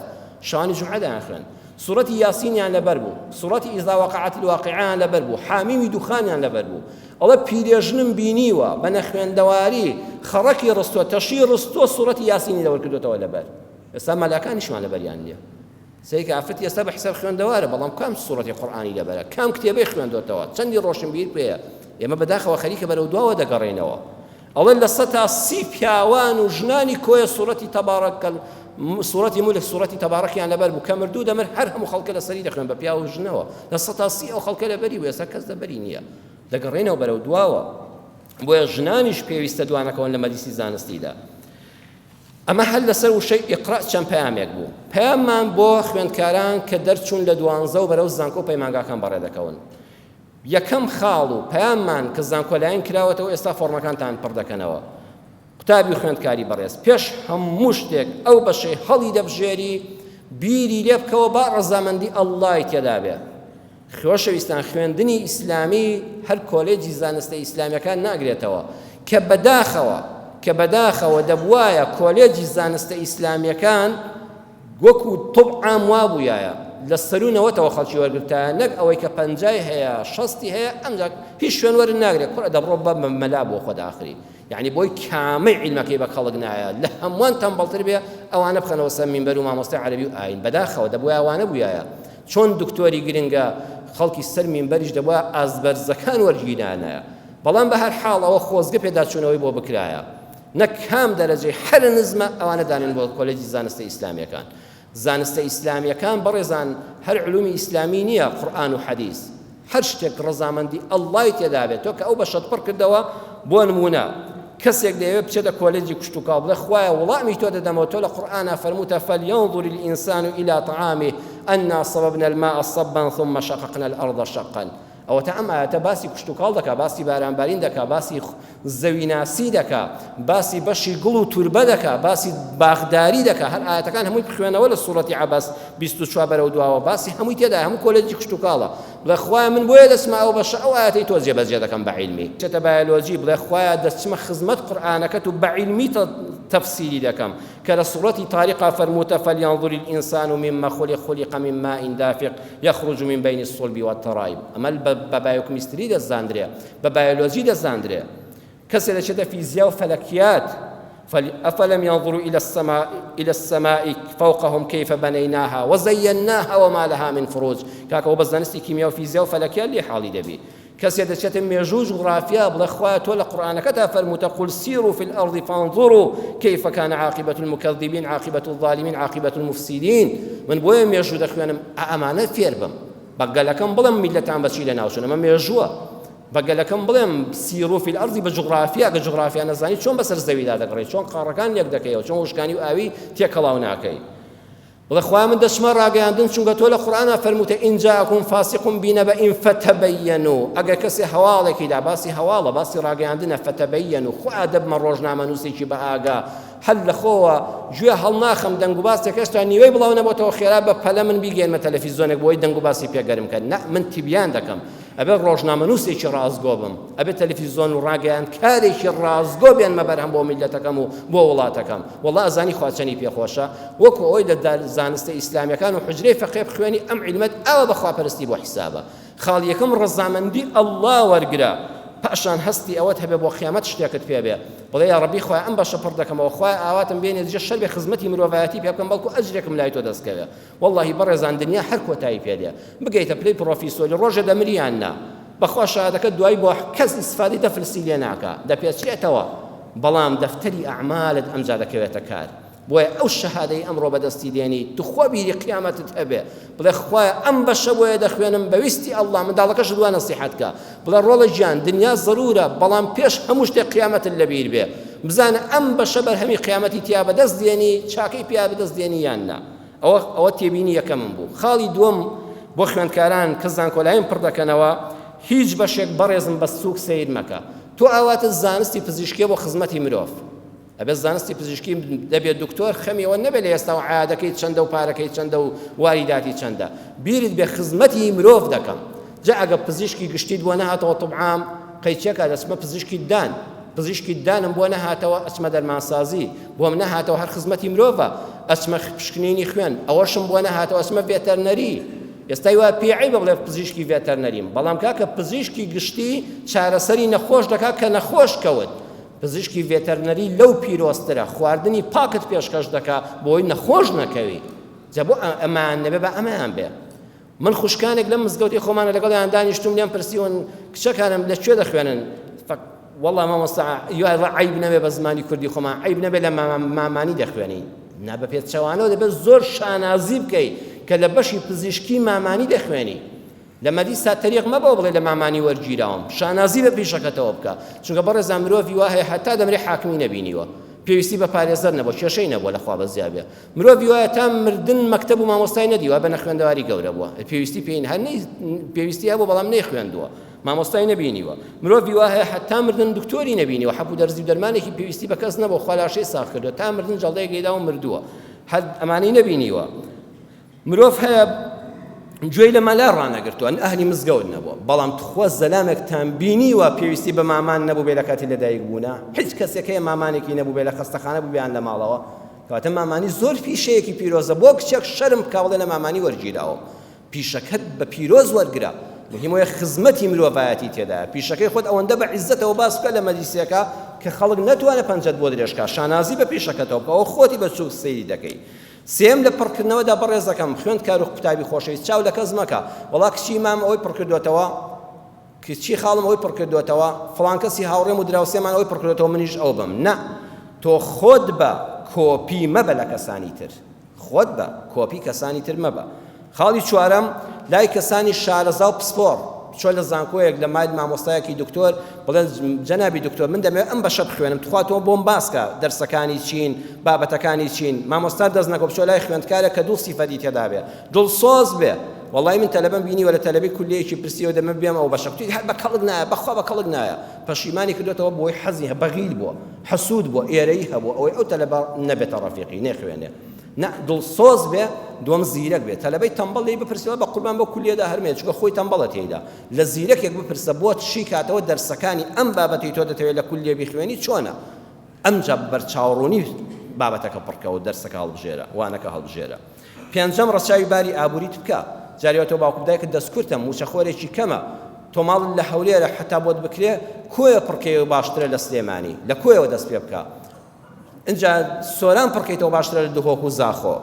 شەوانی جومعە دەیانخوێند سوڕەتی یاسینیان لەبەر بوو سوڕەتی ئیزا وەقعەت الواقعەیان لەبەر بوو حامیمی دوخانیان لەبەر بوو ئەڵێ پیرێژنم بینیوە بە نەخوێندەواری خەڕەکی ڕستووە تەشی ڕستووە سوڕەتی یاسینی لەبەر کردوێتەوە لەبەر ئێستا مەلاکانیشمان لەبەریان نییە سەیرکە ئافرەتی ئێستا بە حیساب خوێندەوارە بەڵام کام سوڕەتی قورئانی لەبەرە کام کتێبەی خوێندۆتەوە چەندی ڕۆشنبیر پێیە ئێمە بەداخەوە خەریکە بەرەو دواوە دەگەڕێینەوە ئەڵێ 30% پیاوان و ژنانی کۆیە سوڕەتی تەبارەک سوڕەتی مولک سوڕەتی تەبارەکیان لەبەر بوو کە مردوو دەمر هەر هەموو خەڵکە لەسەری دەخوێن بە پیاو و ژنەوە 30% ئەو خەڵکە لەبەری بوو ئێستا کەس لەبەری نییە دەگەڕێنەوە بەرەو دواوە بۆیە ژنانیش پێویستە دوانەکەون لە مەجلیسی زانستیدا ئەمە هەر لەسەر وشەی اقرا چەند پەیامێک بوو. پەیاممان بۆ خوێندکاران کە دەرچوون لە دوانزە و بەرەو زانکۆ و پەیمانگاکان بەڕێ دەکەون. یەکەم خاڵ و پەیاممان کە زانکۆلاین کراوەتەوە ئێستا فۆڕمەکانتان پڕ دەکەنەوە. قوتابی و خوێندکاری بەڕێز پێش هەموو شتێک ئەو بەشەی هەڵی دەبژێری بیری لێ بکەوە با ڕەزامەندی ئەڵڵای تێدا بێ. خۆشەویستان خوێندنی ئیسلامی هەر کۆلێجی زانستە ئیسلامیەکان ناگرێتەوە کە بەداخەوە کە بەداخەوە دەبوایە کۆلێجی زانستە ئیسلامیەکان وەکو طب عام وابوویایە لە سەروو نەوەتەوە خەڵکی وەرگرتایە نەک ئەوەی کە پەنجای هەیە شەستی هەیە ئەمجا هیچ شوێن وەرن ناگرێت کوڕە دەبڕۆ بە مەلا بۆ خۆت ئاخری یەعنی بۆی کامەی عیلمەکەی بە کەڵک نایە لە هەمووان تەمبەڵتر بێ ئەوانە بخەنەوە سەر مینبەر و مامۆستای عەرەبی و ئاین بەداخەوە دەبوایە وانە بوویایە چۆن دکتۆری گرنگە خەڵکی سەر مینبەریش دەبوایە ئاست بەرزەکان وەرگیرانایە بەڵام بە هەر حاڵ ئەوە خۆزگە پێداچوونەوەی بۆ بکرایە نەک کام دەرەجەی هەرە نزمە ئەوانە دانێن بۆ کۆلێجی زانستە ئیسلامیەکان زانستە ئیسلامیەکان بەڕێزان هەر علومی ئیسلامی نییە قورئان و حەدیث. هەر شتێک ڕەزامەندی اللە ی تێدا بێت تۆ کە ئەو بەشەت پڕ کردەوە بۆ نمونە کەسێک دەیەوێت بچێتە کۆلێجی کشتوکاڵ بڵێ خوایە وڵامی تۆ دەدەمەوە تۆ لە قورئانا فەرمووتە فلينظر الإنسان إلى طعامه أنا صببنا الماء صبا ثم شققنا الأرض شقا ئەوەتا ئەم ئایەتە باسی کشتوکاڵ دەکا باسی بارانبارین دەکا باسی زەویناسی دەکا باسی بەشی گوڵ و توربە دەکا باسی باخداری دەکا هەر ئایەتەکان هەمووی بخوێنەوە لە سوڕەتی عەبەس 24 بەرەو دواوە باسی هەمووی تێدا هەموو کۆلێجی کشتوکاڵە بڵێ خوایە من بۆیە دەچمە ئەو بەشە ئەو ئایەتەی تۆ جێبەجێ دەکەم بە عیلمی چێتە بایۆلۆجی بڵێ خوایە دەچمە خزمەت قورئانەکەت و بە عیلمی تەفسیری دەکەم کە لە سوڕەتی تاریقا فەرمووتە فلیانظر الانسان مما خلق خلق من ماء دافق یخرج من بین الصلب والترائب ئەمە بە بایۆکمیستری دەزاندرێ بە بایۆلۆجی دەزاندرێ کەسێ دەچێتە فیزیا و فەلەکیات أفلم ينظروا إلى السماء إلى السماء فوقهم كيف بنيناها وزيناها وما لها من فروج کاکە بە زانستی کیمیا و فیزیا و فەلەکیات لێ حاڵی دەبی کەسێ دەچێتە مێژوو جوغرافیا بڵێ خوایە تۆ لە قورئانەکەتا فەرمووتە قل سیروا فی الارض فانظروا کیف کان عاقبة المکذبین عاقبة الظالمین عاقبة المفسدین من بۆیە مێژوو دەخوێنم ئەمانە فێر بم بە گەلەکەم بڵێم میلەتان بەچی لە ناوچون ئەمە مێژووە بە گەلەکەم بڵێم سیروا فی الارض بە جوغرافیا گە جوغرافیا نەزانی چۆن بەسەر زەویدا دەگڕی چۆن قاڕەکان لێک دەکەیەوە چۆن وشکانی و ئاوی تێکەڵاو ناکەی بڵێ خوایە من دەچمە ڕاگەیاندن چونکە تۆ لە قورئانا فەرمووتە ان جاءکم فاسق بنبأ فتبینوا ئەگەر کەسێ هەواڵێکی دا باسی هەواڵە باسی ڕاگەیاندنە فتبینوا خوا دەبمە ڕۆژنامەنووسێکی بە ئاگا هەر لە خۆوە گوێ هەڵناخەم دەنگ و باسێک هێشتا نیوەی بڵاو نەبۆتەوە خێرا بە پەلە من بیگەێنمە تەلەفیزیۆنێک بۆی دەنگ و باسی پێگەرم کەن نە من تیبیان دەکەم ئەبێت ڕۆژنامەنووسێکی ڕاستگۆ بم، ئەبێت تەلەفیزۆن و ڕاگەیاندکارێکی ڕاستگۆ بێنمە بەرهەم بۆ میللەتەکەم و بۆ وڵاتەکەم. وەڵا ئەزانی خوا چەنی پێ خۆشە؟ وەکو ئەوەی لە زانستە ئیسلامیەکان و حوجرەی فەقێ بخوێنی ئەم عیلمەت ئاوا بە خواپەرستی بۆ حیسابە. خاڵی یەکەم ڕەزامەندی اللە وەرگرە، پاشان هەستی ئەوەت هەبێ بۆ قیامەت شتێکت پێ بێ. بڵێ یا ڕەبی خوایە ئەم بەشە پڕ دەکەمەوە، خوایە ئاواتم بێنێ جێ شەربێ خزمەتی مرۆڤایەتی پێ بکەم بەڵکو ئەجرێکم لای تۆ دەست کەوێ. وەڵاهی بەڕێزان دنیا هەر کۆتایی پێ دێ بگەیتە پلەی پڕۆفیسۆری ڕۆژێ دەمری یان نا بەخوا شەهادەکەت دوایی بۆ کەس ئیسفادەی دە فلسی لێ ناکا دەپێچرێتەوە بەڵام دەفتەری ئەعمالت ئەمجا دەکەوێتە کار بۆیە ئەو شەهادەی ئەمڕۆ بەدەستی دێنی توخوا بیری قیامەتت هەبێ بڵێ خوایە ئەم بەشە بۆیە دەخوێنم بە ویستی ئەڵڵا منداڵەکەشت وا نەسیحەت کە بڵێ ڕۆڵە گیان دنیا زەرورە بەڵام پێش هەموو شتێک قیامەتت لەبیر بێ بزانە ئەم بەشە بەرهەمی قیامەتی تیا بەدەست دێنی چاکەی پیا بەدەست دێنی یان نا ئەوە ئەوە تێبینی یەکەمم بوو. خاڵی دووەم بۆ خوێندکاران کە زانکۆلاین پڕ دەکەنەوە، هیچ بەشێک بەڕێزم بە سووک سەیر مەکە. تۆ ئاواتت زانستی پزیشکیە بۆ خزمەتی مرۆڤ. ئەبێت زانستی پزیشکی دەبێت دکتۆر خەمی ئەوە نەبێت لە ئێستاوە عیادەکەی چەندە و پارەکەی چەندە و واریداتی چەندە. بیرت بێ خزمەتی مرۆڤ دەکەم. جا ئەگەر پزیشکی گشتیت بۆ نەهاتەوە طب عام قەیچێکە دەچمە پزیشکی ددان. پزیشکی ددانم بۆ نەهاتەوە ئەچمە دەرمانسازی، بۆم نەهاتەوە هەر خزمەتی مرۆڤە ئەچمە پشکنینی خوێن، ئەوەشم بۆ نەهاتەوە ئەچمە ڤێتەرنەری. ئێستای وا پێی عەیبە بڵێ پزیشکی ڤێتەرنەریم، بەڵام کاکە پزیشکی گشتی چارەسەری نەخۆش دەکات کە نەخۆش کەوت، پزیشکی ڤێتەرنەری لەو پیرۆزترە، خواردنی پاکت پێشکەش دەکا بۆی نەخۆش نەکەوی. جا بۆ ئەمەیان نەبێ با ئەمەیان بێ. من خوشکانێک لەم مزگەوتی خۆمانە لەگەڵیان دانیشتوم لێم پرسیون کچەکانم لە کوێ دەخوێنن وەڵا مامۆستا یاڵا عیب نەبێ بە زمانی کوردی خۆمان عیب نەبێ لە مامانی دەخوێنین نا بە پێچەوانەوە دەبێت زۆر شانازی بکەی کە لە بەشی پزیشکی مامانی دەخوێنی لە مەدیسا تەریق مەبەوە بڵێ لە مامانی وەرگیراوم شانازی بە پیشەکەتەوە بکە چونکە بەڕێزان مرۆڤی وا هەیە هەتا دەمرێ حاکمی نەبینیوە پێویستی بە پارێزەر نەبوو کێشەی نەبووە لەخوا بەزیا بێ مرۆڤی وایە تا مردن مەکتەب و مامۆستای نەدیوە بە نەخوێندەواری گەورە بووە پێویستی پێین هەر نەی پێویستی هەبوو بەڵام نەیخوێندووە مامۆستای نەبینیوە مرۆڤی وا هەیە حتا مردن دکتۆری نەبینیوە حەپ و دەرزی و دەرمانێکی پێویستی بە کەس نەبوو خوا لاشەی ساغ کردووە تا مردن جەڵدەیەک لێدا و مردووە هەر ئەمانەی نەبینیوە مرۆڤ هەیە گوێی لە مەلا ڕانەگرتووە ئەهلی مزگەوت نەبووە بەڵام تخوا زەلامێکتان بینیوە پێویستی بە مامان نەبوو بێ لە کاتی لەدایک بوونە هیچ کەسێک هەیە مامانێکی نەبوو بێ لە خەستەخانە بوو بیان لە ماڵەوە کەواتە مامانی زۆر پیشەیەکی پیرۆزە بۆ کچێک شەرم بکا بڵێ لە مامانی وەرگیراوم پیشەکەت بە پیرۆز وەرگرە مهم وەیە خزمەتی مرۆڤایەتی تێدایە پیشەکەی خۆت ئەوەندە بە عیزەتەوە باس بکە لە مەجلیسێکا کە خەڵک نەتوانێت پەنجەت بۆ درێژ کا شانازی بە پیشەکەتەوە بکە ئەوە خۆتی بە چوک سەیری دەکەی سێم لە پڕکردنەوەدا بەڕێزەکەم خوێندکار و قوتابی خۆشەویست چاو لە کەس مەکە وەڵا کچی مام ئەوەی پڕکردوێتەوە کچی خاڵم ئەوەی پڕکردوێتەوە فڵان کەسی هاوڕێم و دراوسێمان ئەوەی پڕکردوێتەوە منیش ئەو بم نا تۆ خۆت بە کۆپی مەبە لە کەسانی تر خۆت بە کۆپی کەسانی تر مەبە خاڵی چوارەم لای کەسانی شارەزا و پسپۆڕ. بچۆ لە زانکۆیەک لە مایل مامۆستایەکی دکتۆر بڵێ جەنابی دکتۆر من دەمەوێت ئەم بەشە بخوێنم تخوا تۆ بۆم باسکە دەرسەکانی چین بابەتەکانی چین مامۆستا دەست نەکەوە بچۆ لای خوێندکارێک کە دوو سیفەتی تێدا بێ دڵسۆز بێ وەڵی من تەلەبەم بینیوە لە تەلەبەی کولیەیەکی پرسیەوە دەمە بێم ئەو بەشە کوتی هەر بە کەڵک نایە بەخوا بە کەڵک نایە پەشیمانی کردوێتەوە بۆی حەزی هە بەغیل بووە حەسوود بووە ئێرەی هەبوو ئەوەی ئەو تەلەبە نەبێتە ڕەفیقی نەخوێنێ نا دڵسۆز بێ دووەم زیرەک بێ تەلەبەی تەمبەڵ لێی بپرسیەوە بە قوربان بۆ کولیەدا هەرمێ چونکە خۆی تەمبەڵە تێیدا لە زیرەکێک بپرسە بۆت شی کاتەوە دەرسەکانی ئەم بابەتەی تۆ دەتەوێت لە کولیە بیخوێنی چۆنە ئەمجا بەرچاوڕوونی بابەتەکە پڕکەوە دەرسەکە هەڵبژێرە وانەکە هەڵبژێرە پێنجەم ڕەچاوی باری ئابووریت بکە جاری وا تۆ باوک و دایکت دەستکورتە مووچەخۆرێکی کەمە تۆ ماڵت لە هەولێرە حتا بۆت بکرێ کۆیە پڕکەیەوە باشترە لە سلێمانی لە کۆیەوە دەست پێ بکە ئینجا سۆران پڕکەیتەوە باشترە لە دهۆک و زاخۆ.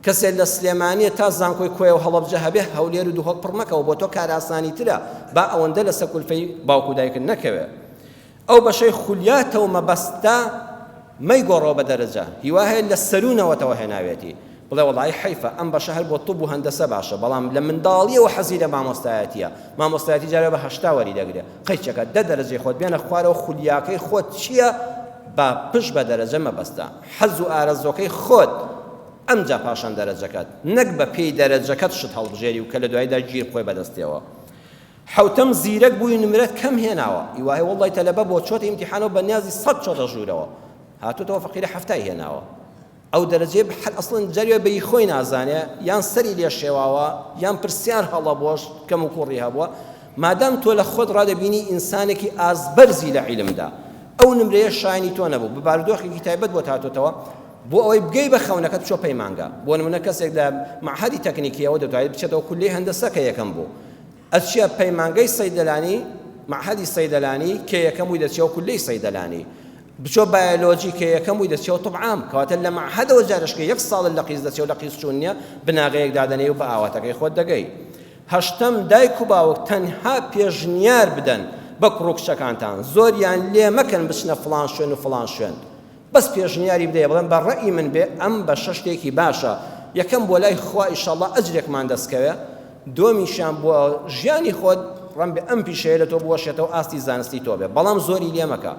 کەسێ لە سلێمانیە تا زانکۆی کۆیە و هەڵەبجە هەبێ هەولێر و دهۆک پڕ مەکەوە بۆ تۆ کارئاسانیترە با ئەوەندە لەسەر کولفەی باوک و دایکت نەکەوێ. ئەو بەشەی خولیاتە و مەبەستە مەیگۆڕەوە بە دەرەجە هیوا هەیە لە سەروو نەوەتەوە هێناوێتی بڵێ وەڵایی حەیفە ئەم بەشە هەر بۆ طب و هەندەسە باشە بەڵام لە منداڵیەوە حەزی لە مامۆستایەتیە مامۆستایەتی جارێ بە 80 وەری دەگرێ قەیچەکە دە دەرەجەی خۆت بێنە خوارەوە خولیاکەی خۆت چییە با پشت بە دەرەجە مەبەستە حەز و ئارەزوەکەی خۆت ئەمجا پاشان دەرەجەکەت نەک بە پێی دەرەجەکەت شت هەڵبژێری و کە لە دواییدا گیر بخۆی بەدەستیەوە حەوتەم زیرەک بووی نمرەت کەم هێناوە ئیواهی وەڵڵای تەلەبە بۆ چۆتە ئیمتیحانەوە بە نیازی سەد چۆتە ژوورەوە هاتوتەوە فەقیرە حەفتای هێناوە ئەو دەرەجەیە هەر ئەسڵەن جەریوە بەی خۆی نازانێ یان سەری لێ شێواوە یان پرسیار هەڵە بۆش کەم و کوڕی هەبووە مادام تۆ لە خۆت ڕادەبینی ئینسانێکی ئازبەرزی لە عیلمدا ئەو نمرەیە شایانی تۆ نەبوو بە بارودۆخێکی تایبەت بۆت هاتۆتەوە بۆ ئەوەی بگەی بە خەونەکەت بچۆ پەیمانگا بۆ نمونە کەسێک لە مەعهەدی تەکنیکیەوە دەتوانێت بچێتەوە کولیەی هەندەسە کە یەکەم بوو ئەچیە پەیمانگەی سەیدەلانی، مەعهەدی سەیدەلانی، کە یەکەم بووی دەچیەوە کوللەی سەیدەلانی. بچۆ بایۆلۆجی کە یەکەم بووی دەچیەوە طب عام. کەواتە لە مەعهەدەوە جارشکە یەک ساڵت لە قیس دەچێ و لە قیس چوون نیە، بناغەیەک دادەنێی و بە ئاواتەکەی خۆت دەگەی. هەشتەم، دایک و باوک تەنها پێشنیار بدەن بە کوڕ و کچەکانتان، زۆریان لێ مەکەن بچنە فڵان شوێن و فڵان شوێن. بەس پێشنیاری بدەیە بڵێن بە ڕەئی من بێ ئەم بەشە شتێکی باشە یەکەم بۆ لای خوا ئیشەڵا ئەجرێکمان دەستکەوێ دووەمیشیان بۆ ژیانی خۆت ڕەنبێ ئەم پیشەیە لە تۆ بوەشێتەوە ئاستی زانستی تۆ بێ بەڵام زۆری لێ مەکە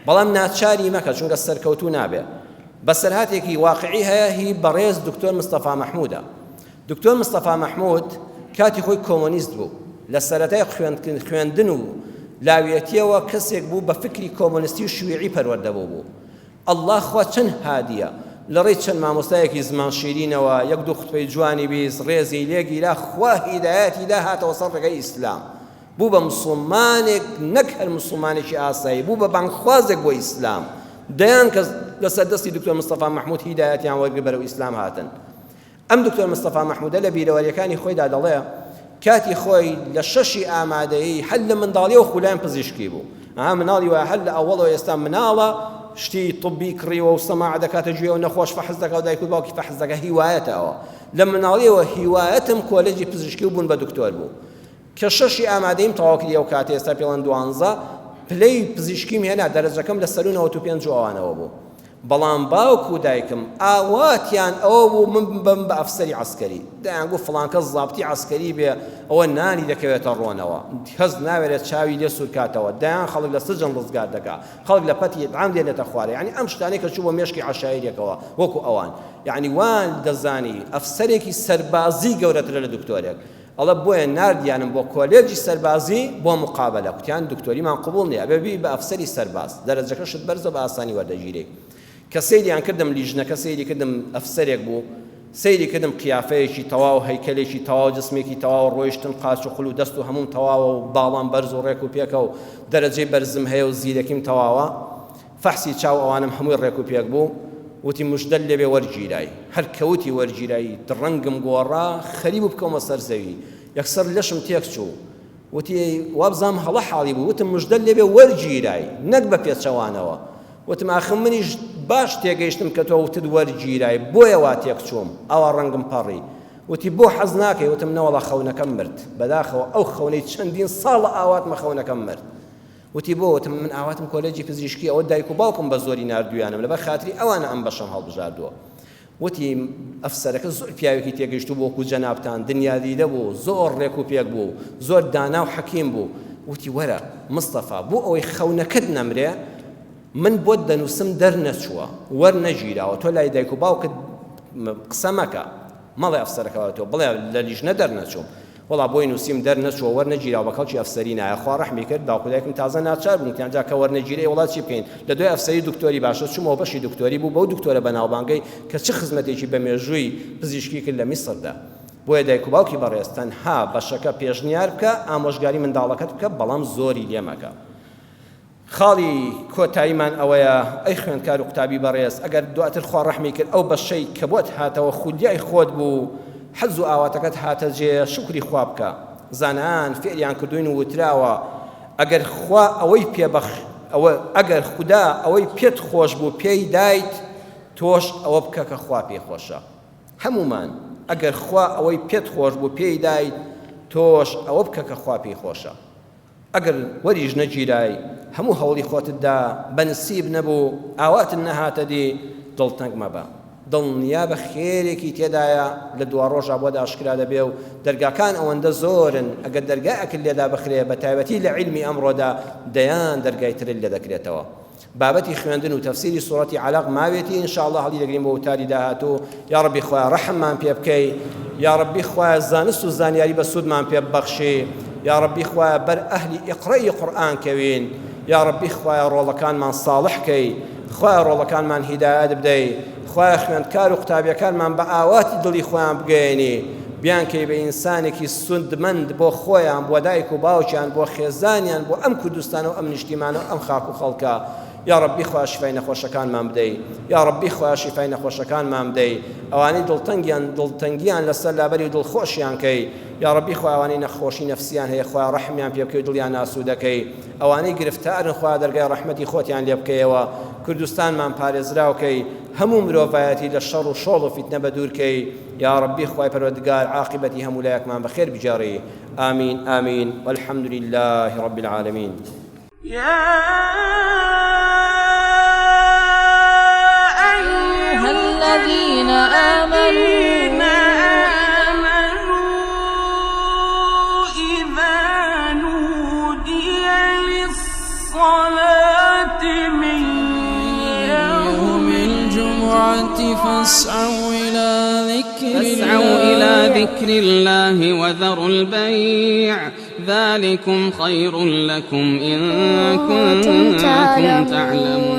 بەڵام ناچاری مەکە چونکە سەرکەوتوو نابێ بەسەرهاتێکی واقعی هەیە هی بەڕێز دکتۆر مستەفا مەحموودە دکتۆر مستەفا مەحمود کاتی خۆی کۆمۆنیست بوو، لە سەرەتای خوێندن و لاویەتیەوە کەسێک بوو بە فکری کۆمۆنستی و شیوعی پەروەردە بووبوو. ئەڵڵا خوا چەند هادیە، لە ڕێی چەند مامۆستایەکی زمان شیرینەوە یەک دوو خوتبەی جوانی 20 ڕێزی لێ گیرا خوا هیدایەتی دا هاتەوە سەر ڕێگای ئیسلام. بوو بە موسڵمانێک نەک هەر موسڵمانێکی ئاسایی بوو بە بانگخوازێک بۆ ئیسلام. دەیان کەس لەسەر دەستی دکتۆر مستەفا مەحمود هیدایەتیان وەرگرت بەرەو ئیسلام هاتن. ئەم دکتۆر مستەفا مەحمودە لە بیرەوەریەکانی خۆیدا دەڵێ، کاتی خۆی لە شەشی ئامادەیی هەر لە منداڵیەوە خولیام پزیشکی بوو. ئەها مناڵی وایە هەر لە ئەوەڵەوە ئێستا مناڵە شتی طبی کڕیوە و سەماع دەکاتە گوێ و نەخۆش فەحس دەکا و دایک و باوکی فەحس دەکا هیوایەتە ئەوە. لە مناڵیەوە هیوایەتم کۆلێجی پزیشکی و بوون بە دکتۆر بوو. کە شەشی ئامادەییم تەواو کردی ئەو کاتە ئێستا پێڵێن دوانزە پلەی پزیشکیم هێنا دەرەجەکەم لە سەروو 95 و ئەوانەوە بوو. بەڵام باوک و دایکم ئاواتیان ئەوە بوو من ببم بە ئەفسەری عەسکەری، دەیانگوت فڵان کەس زابتی عەسکەری بێ ئەوە نانی دەکەوێتە ڕۆنەوە، کەس ناوێرێت چاوی لێ سوورکاتەوە، دەیان خەڵک لە سجن ڕزگار دەکا، خەڵک لە پەتی ئیعدام دێنێتە خوارێ، یەعنی ئەم شتانەی کە چوو بۆ مێشکی عەشایریەکەوە وەکو ئەوان، یەعنی وایان دەزانی ئەفسەرێکی سەربازی گەورەترە لە دکتۆرێک. ئەڵێ بۆیە ناردیانم بۆ کۆلێجی سەربازی بۆ مقابەلە کوتیان دکتۆریمان قبوڵ نیە ئەبێ ببی بە ئەفسەری سەرباز دەرەجەکەشت بەرزە بە ئاسانی وەردەگیرێی کە سەیریان کردم لیژنەکە سەیری کردم ئەفسەرێک بوو سەیری کردم قیافەیەکی تەواو هەیکەلێکی تەواو جسمێکی تەواو ڕۆیشتن قاچ و قول و دەست و هەمووم تەواوە و باڵام بەرز و ڕێک و پێکە و دەرەجەی بەرزم هەیە و زیرەکیم تەواوە فەحسی چاو ئەوانم هەمووی ڕێک و پێک بوو، وتی مژدەت لێبێ وەرگیرای. هەر کە وتی وەرگیرای ڕەنگم گۆڕا، خەریک بوو بکەومە سەر زەوی. یەکسەر لەشم تێک چوو. وتی وابزانم هەڵە حاڵی بوو. وتم مژدەت لێبێ وەرگیرای، نەک بە پێچەوانەوە. وتم ئاخ منیش باش تێگەیشتم کە تۆ وتت وەرگیرای، بۆیە وا تێک چووم، ئاوا ڕەنگم پەڕی. وتی بۆ حەز ناکەی؟ وتم نەوەڵا خەونەکەم مرد. بەداخەوە ئەو خەونەی چەندین ساڵە ئاواتمە خەونەکەم مرد. وتی بۆ؟ وتم من ئاواتم کۆلێجی پزیشکیە ئەوە دایک و باوکم بە زۆری ناردویانم لەبەر خاتری ئەوانە ئەم بەشەم هەڵبژاردووە. وتی، ئەفسەرەکە زۆر پیاوێکی تێگەیشتوو بوو وەکو جەنابتان، دنیادیدە بوو، زۆر ڕێک و پێک بوو، زۆر دانا و حەکیم بوو. وتی، وەرە مستەفا، بۆ ئەوەی خەونەکەت نەمرێ، من بۆت دەنووسم دەرنەچووە، وەرنەگیراوە، تۆ لای دایک و باوکت قسە مەکە، مەڵێ ئەفسەرەکە تۆ بڵێ لە لیژنە دەرنەچووم. وەڵا بۆی نووسیم دەرنەچووە وەرنەگیراوە بە کەڵکی ئەفسەری نایە خوا ڕەحمی کرد باوک و دایکم تازە ناچار بوون وتیان جا کە وەرنەگیرێی وەڵا چی بکەین لە دوای ئەفسەری دکتۆری باشە چوومەوە بەشی دکتۆری بوو بەو دکتۆرە بەناوبانگەی کە چ خزمەتێکی بە مێژووی پزیشکی کرد لە میسردا بۆیە دایک و باوکی بەڕێز تەنها بەشەکە پێشنیار بکە ئامۆژگاری منداڵەکەت بکە بەڵام زۆری لێ مەکە. خاڵی کۆتاییمان ئەوەیە ئەی خوێندکار و قوتابی بەڕێز ئەگەر دواتر خوا ڕەحمی کرد ئەو بەشەی کە بۆت هاتەوە خولیای خۆت بوو حەز و ئاواتەکەت هاتە جێ شوکری خوا بکە زانایان فێریان کردوین و وتراوە ئەگەر خوا ئەوەی پێ بەخ ئەوە ئەگەر خودا ئەوەی پێت خۆش بوو پێی دایت تۆش ئەوە بکە کە خوا پێی خۆشە هەموومان ئەگەر خوا ئەوەی پێت خۆش بوو پێی دایت تۆش ئەوە بکە کە خوا پێی خۆشە. ئەگەر وەریش نەگیرای، هەموو هەوڵی خۆتت دا، بە نسیب نەبوو، ئاواتت نەهاتە دی، دڵتەنگ مەبە. دڵنیابە خێرێکی تێدایە، لە دواڕۆژا بۆت ئاشکرا دەبێ و دەرگاکان ئەوەندە زۆرن، ئەگەر دەرگایەکت لێدا بخرێ، بە تایبەتی لە عیلمی ئەمڕۆدا، دەیان دەرگای ترت لێ دەکرێتەوە. بابەتی خوێندن و تەفسیری سوڕەتی عەلەق ماوێتی ان شاء اللە هەڵیدەگرین بۆ وتاری داهاتوو یاڕەبی خوایە ڕەحممان پێ بکەی یاڕەبی خوایە زانست و زانیاری بە سوودمان پێ ببەخشی یاڕەبی خوایە بەر ئەهلی ئیقڕەی قورئان کەوین یاڕەبی خوایە ڕۆڵەکانمان ساڵح کەی خوایە ڕۆڵەکانمان هیدایەت بدەی خوایە خوێندکار و قوتابیەکانمان بە ئاواتی دڵی خۆیان بگەیەنی بیانکەی بە ئینسانێکی سوودمەند بۆ خۆیان بۆ دایک و باوکیان بۆ خێزانیان بۆ ئەم کوردستانە و ئەم نیشتیمانە و ئەم خاک و خەڵکە یاڕەبی خوایە شیفای نەخۆشەکانمان بدەی یاڕەبی خوایە شیفای نەخۆشەکانمان بدەی ئەوانەی دڵتەنگیان دڵتەنگیان لەسەر لابەری و دڵخۆشیان کەی یاڕەبی خوایە ئەوانەی نەخۆشی نەفسیان هەیە خوایە ڕەحمیان پێ بکەی و دڵیان ئاسوودەکەی ئەوانەی گرفتارن خوایە دەرگای ڕەحمەتی خۆتیان لێ بکەیەوە کوردستانمان پارێزراو کەی هەموو مرۆڤایەتی لە شەڕ و شۆڵ و فیتنە بەدوور کەی یاڕەبی خوای پەروەردگار عاقیبەتی هەموو لایەکمان بەخێر بگێڕی آمین آمین والحمد لله رب العالمین. يا أيها الذين آمنوا إذا نودي للصلاة من يوم الجمعة فاسعوا إلى ذكر فاسعوا إلى ذكر الله وذروا البيع ذلكم خير لكم إن كنتم كنتم تعلمون. تعلمون.